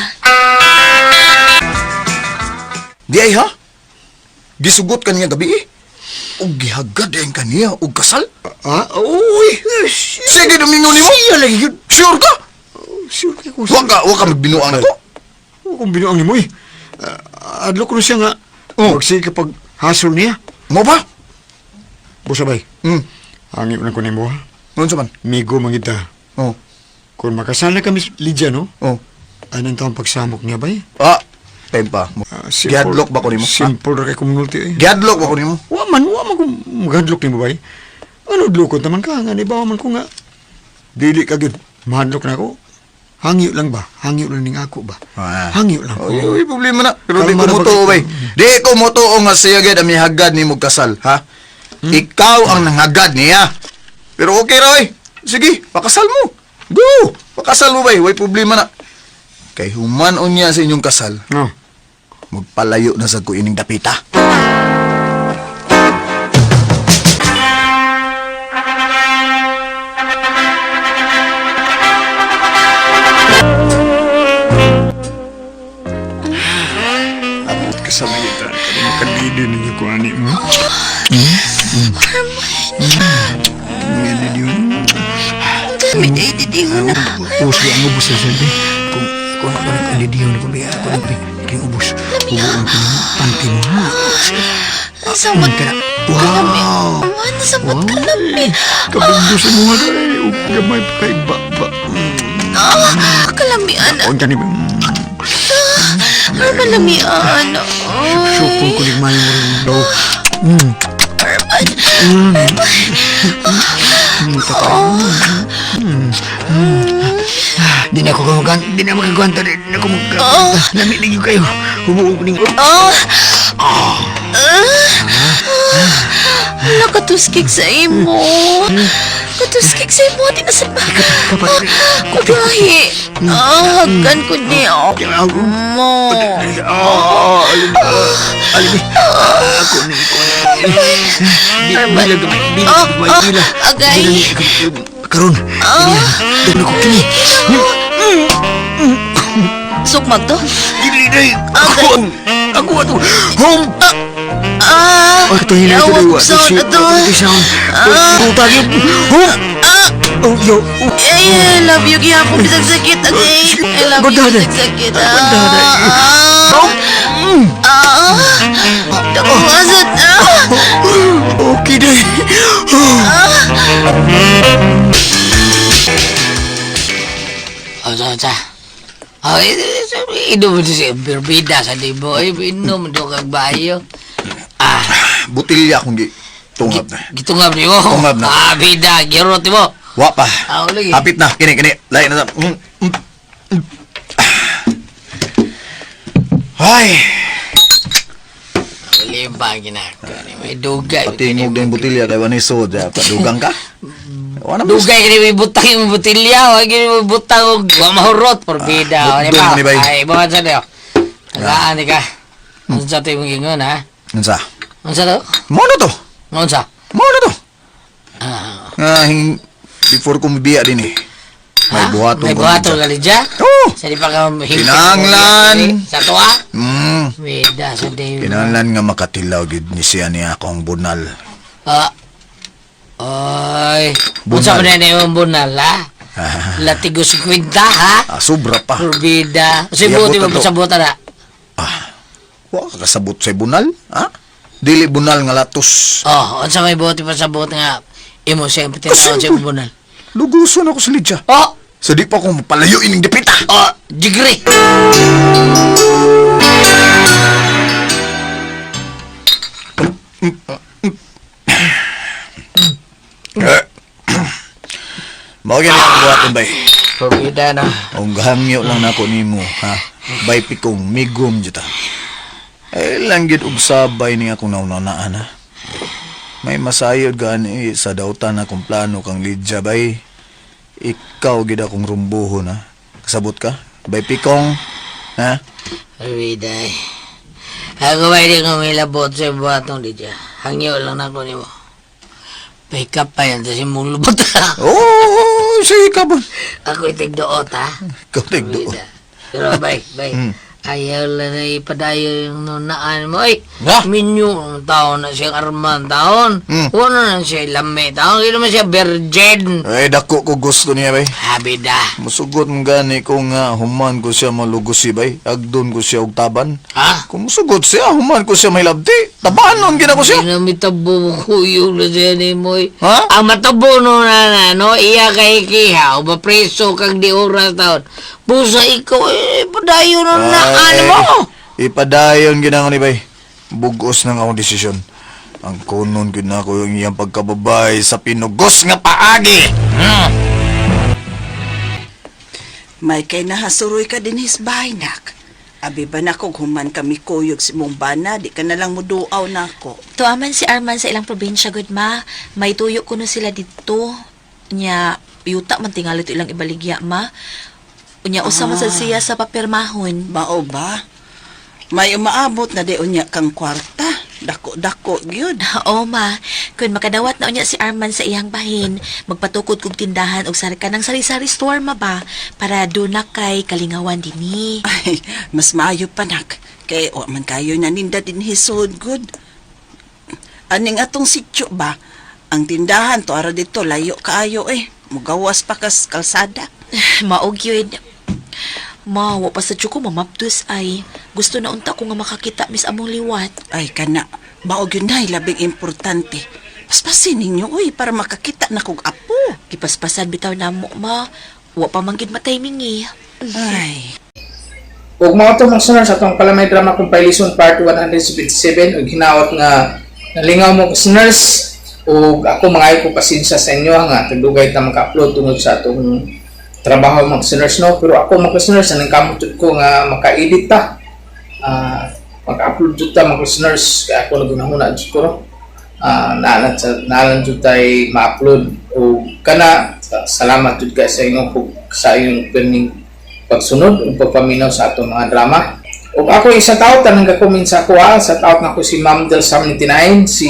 Di ay ha? Gisugot ka niya gabi eh. Og gihagad ang kaniya og kasal. Ah, uy. Sige domingo nimo. Siya lagi yun. Sure ka? Sure kay ko. Wa ka wa ka magbinuang nako. Wa kong binuang nimo eh. Ah, adlok ko na siya nga. Oh. Magsige kapag hasol niya. Mo ba? Busabay. Hangi na ko nimo ha. Unsa man? Migo mangita. Oh. Kung makasal na kami Lydia no. Oh. Anong taong pagsamok niya ba eh? Ah, time pa. Ah, Gihadlok ba ko nimo? Ha? Simple ra kay kumulti eh. Gihadlok ba ko nimo? Wa man kung maghadlok nimo bay. Ano dlokon naman ka nga ni ba man ko nga dili ka gyud mahadlok na ako. Hangyo lang ba? Hangyo lang ning ako ba? Ah. Hangyo lang. Oy, oy, problema na. Pero di Kalma ko na motuo ba- bay. Di ko motuo nga siya gyud ang mihagad nimo kasal, ha? Ikaw ang nanghagad niya. Pero okay ra oy. Sige, pakasal mo. Go! Pakasal mo bay, way problema na. Kay human unya sa inyong kasal, No. magpalayo na sa ko ining dapita. Abot ka sa mga Makadidi ninyo ko ani mo. Lami day didihon na. Ubus di ang ubos sa sabi. Kung kung ako nang didihon ko biya ako nang king ubos. Ubuon ko ng panty mo ha. Ang samot Kana. Wow. Man, samot ka lami. Kabigdo sa mga day. Ug gamay pa kay ba ba. Ah, kalamian. Unta ni. Ay, kalamian. Ay. Sukol ko ni mayo mo rin daw. Arman. Di na ako kamakan, di na makagwanta, di na ako makagwanta. Lami na yun kayo. Hubuon ko ning... Oh. Ah. Wala katuskik sa imo. Katuskik sa imo. Di na sa ba. Kapat. Kugahi. Ah, hagkan ko ni. Oh. Mo. Ah, alimi. Alimi. Ako ni ko. Bila gamay, bila Oh, gamay, oh, bila. agay. Karon, kini, ko kini. Sukmag to? Dili day. Ako ang ako ato. Home. Ah. Ay, ito hila ito Yawa, daw. sound ato. Sound. Tuta gyud. Home. Oh, yo. Ay, I love you. Gihapon bisag sakit. Agay. I love you. Ganda, day. Bisag sakit. Ganda, day. Ah. Ah. Dakuha sa... Ah. Okay day. Oh, sa sa. Oh, inom mo siya berbida sa dibo. Ay, inom do kag bayo. Ah, Butilya akong gi tungab na. gitungab ni mo. Tungab na. Ah, bida, girot mo. Wa pa. Ah, lagi. Hapit na kini kini. Lain na. sa- Mm. Ah. Ay, Limba ginako ni may dugay. patingog din butilya kay wala sod ya. Padugang ka. Wala mo. Dugay kini may butang yung butilya, wa kini may butang og wa mahurot porbida. Ah, Ah, butdong ba? ni bay. Ay, buhat sa diyo. Tagaan ni ka. Unsa to imong ingon ha? Unsa? Unsa to? Mo na to. Unsa? Mo na to. Ah, Nga hing before ko mibiya din eh. May buhaton May ko buhaton dyan. ka dyan? Oo. Sa di pa ka hingpit. Kinahanglan. Sa tuwa? Mm. Bida sa di. Kinahanglan nga makatilaw gid ni siya niya akong bunal. Ah. Oy. Bunal. Unsa man na imong bunal ha? Ah, Latigo 50 ha? ah, sobra pa. Porbida. Sa Iabot buti na mo to. pasabutan na. Ah, wa ka kasabot sa bunal, ha? Dili bunal nga latos. Oh, unsa may buti pasabot nga imo siya tinawag sa imong bunal. Luguson ako sa Lydia. Oh, Sa di pa ko mapalayo ining dipita. oh, jigri. Mao gani ang buhaton bay. Porbida na. Ang hangyo lang nako nimo, ha? Bay pikong migom jud ta. Ay lang gid og sabay ni akong naunanaan ha. May masayod gani sa dautan akong plano kang Lydia bay. Ikaw gid akong rumbuhon ha. Kasabot ka? Bay pikong, ha? Porbida. Eh. Ako ba hindi ko may labot sa buhatong di siya. Hangyo lang nako nimo. Pick up pa yan sa simong lubot. Oo, sige ka ba? Ako itigdoot ha. Ikaw tigdo. Porbida. Pero bay, bay. Ayaw lang na ipadayo yung nunaan mo. Ay, Na? minyo ang taon na siyang Arman taon. Wala na siya lami taon. Hindi naman siya virgin. Ay, dako ko gusto niya bay. Habida. Musugot mo gani ko nga human ko siya malugusi bay. Agdon ko siya og taban. Ha? Kung musugot siya, human ko siya mahilabti. Tabanon gina ko siya. Hindi na mitabo ko yung na siya ni Moy. Ha? Ang matabo no na na, no? Iya kay kiha, o mapreso kag di oras taon. Busa ikaw, eh, padayo na naan Ay, mo. Ipadayon gina ko ni bay. Bugos nang akong desisyon. Ang kunon gid na ko yung iyang pagkababay sa pinugos nga paagi. May kay nahasuroy ka din his bahay, nak. Abi ba na kog human kami kuyog si mong bana, di ka na lang muduaw nako. Tuaman si Arman sa ilang probinsya, gud ma. May tuyo kuno sila didto. Nya, yuta man tingali to ilang ibaligya, ma. Unya, usa man sad siya sa papirmahon. Mao ba? May umaabot na di unya kang kwarta. Dako-dako gyud. Oo, ma. Kun makadawat na unya si Arman sa iyang bahin, magpatukod kog tindahan og sari kanang sari-sari store ma ba para do na kay kalingawan dinhi. Ay, mas maayo pa nak. Kay wa man kayo na ninda din hisod gud. Aning atong sityo ba? Ang tindahan to ara dito layo kaayo eh. Mugawas pa kas kalsada. Maog yun. Ma, wa pa sa ko mamapdos ay. Gusto na unta ko nga makakita mis among liwat. Ay kana, maog yun nay labing importante. Paspasin ninyo uy para makakita na kog apo. Gipaspasan bitaw namo ma. Wa pa man gid matiming eh. Ay. Ug mao to mga listeners atong Palamay Drama Compilation Part 177 ug hinaot nga nalingaw mo listeners ug ako mangayo ko pasensya sa inyo nga tagdugay ta maka-upload tungod sa atong trabaho mga listeners, no? Pero ako mga listeners, anang kamot jud ko nga maka-edit ta, maka-upload jud ta mga listeners, kay ako nagunahuna jud ko, no? Naalan sa naalan jud tay ma-upload ug kana salamat jud kay sa inyong sa inyong pirming pagsunod ug pagpaminaw sa atong mga drama. Ug ako isa out tanang ga-comment sa ako ha. Shout out nako si Ma'am Del Sam 99, si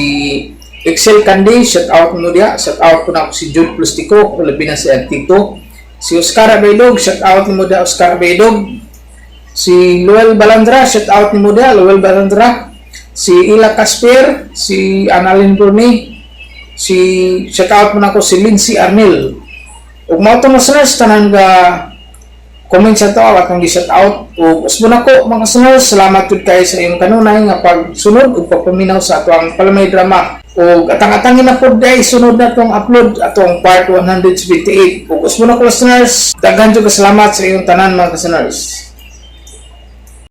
Excel Candy, shout out mo diha. Shout out ko na ako si Jude Plustico, labi na si Antito. Si Oscar Abeidog, shout out nimo diha, Oscar Abeidog. Si Luel Balandra, shout out nimo diha, Luel Balandra. Si Ila Casper, si Annalyn Bruni, si shout out mo na ako si Lindsay Arnel. Ug mao to mga listeners, tanan ga comment sa to at ang gi-shout out ug usbon ako mga listeners, salamat jud kay sa iyong kanunay nga pagsunod ug pagpaminaw sa ato ang Palamay Drama ug atang-atangin na pud day sunod na tong upload atong part 178. Ug usbon ako listeners, daghan jud ka salamat sa iyong tanan mga listeners.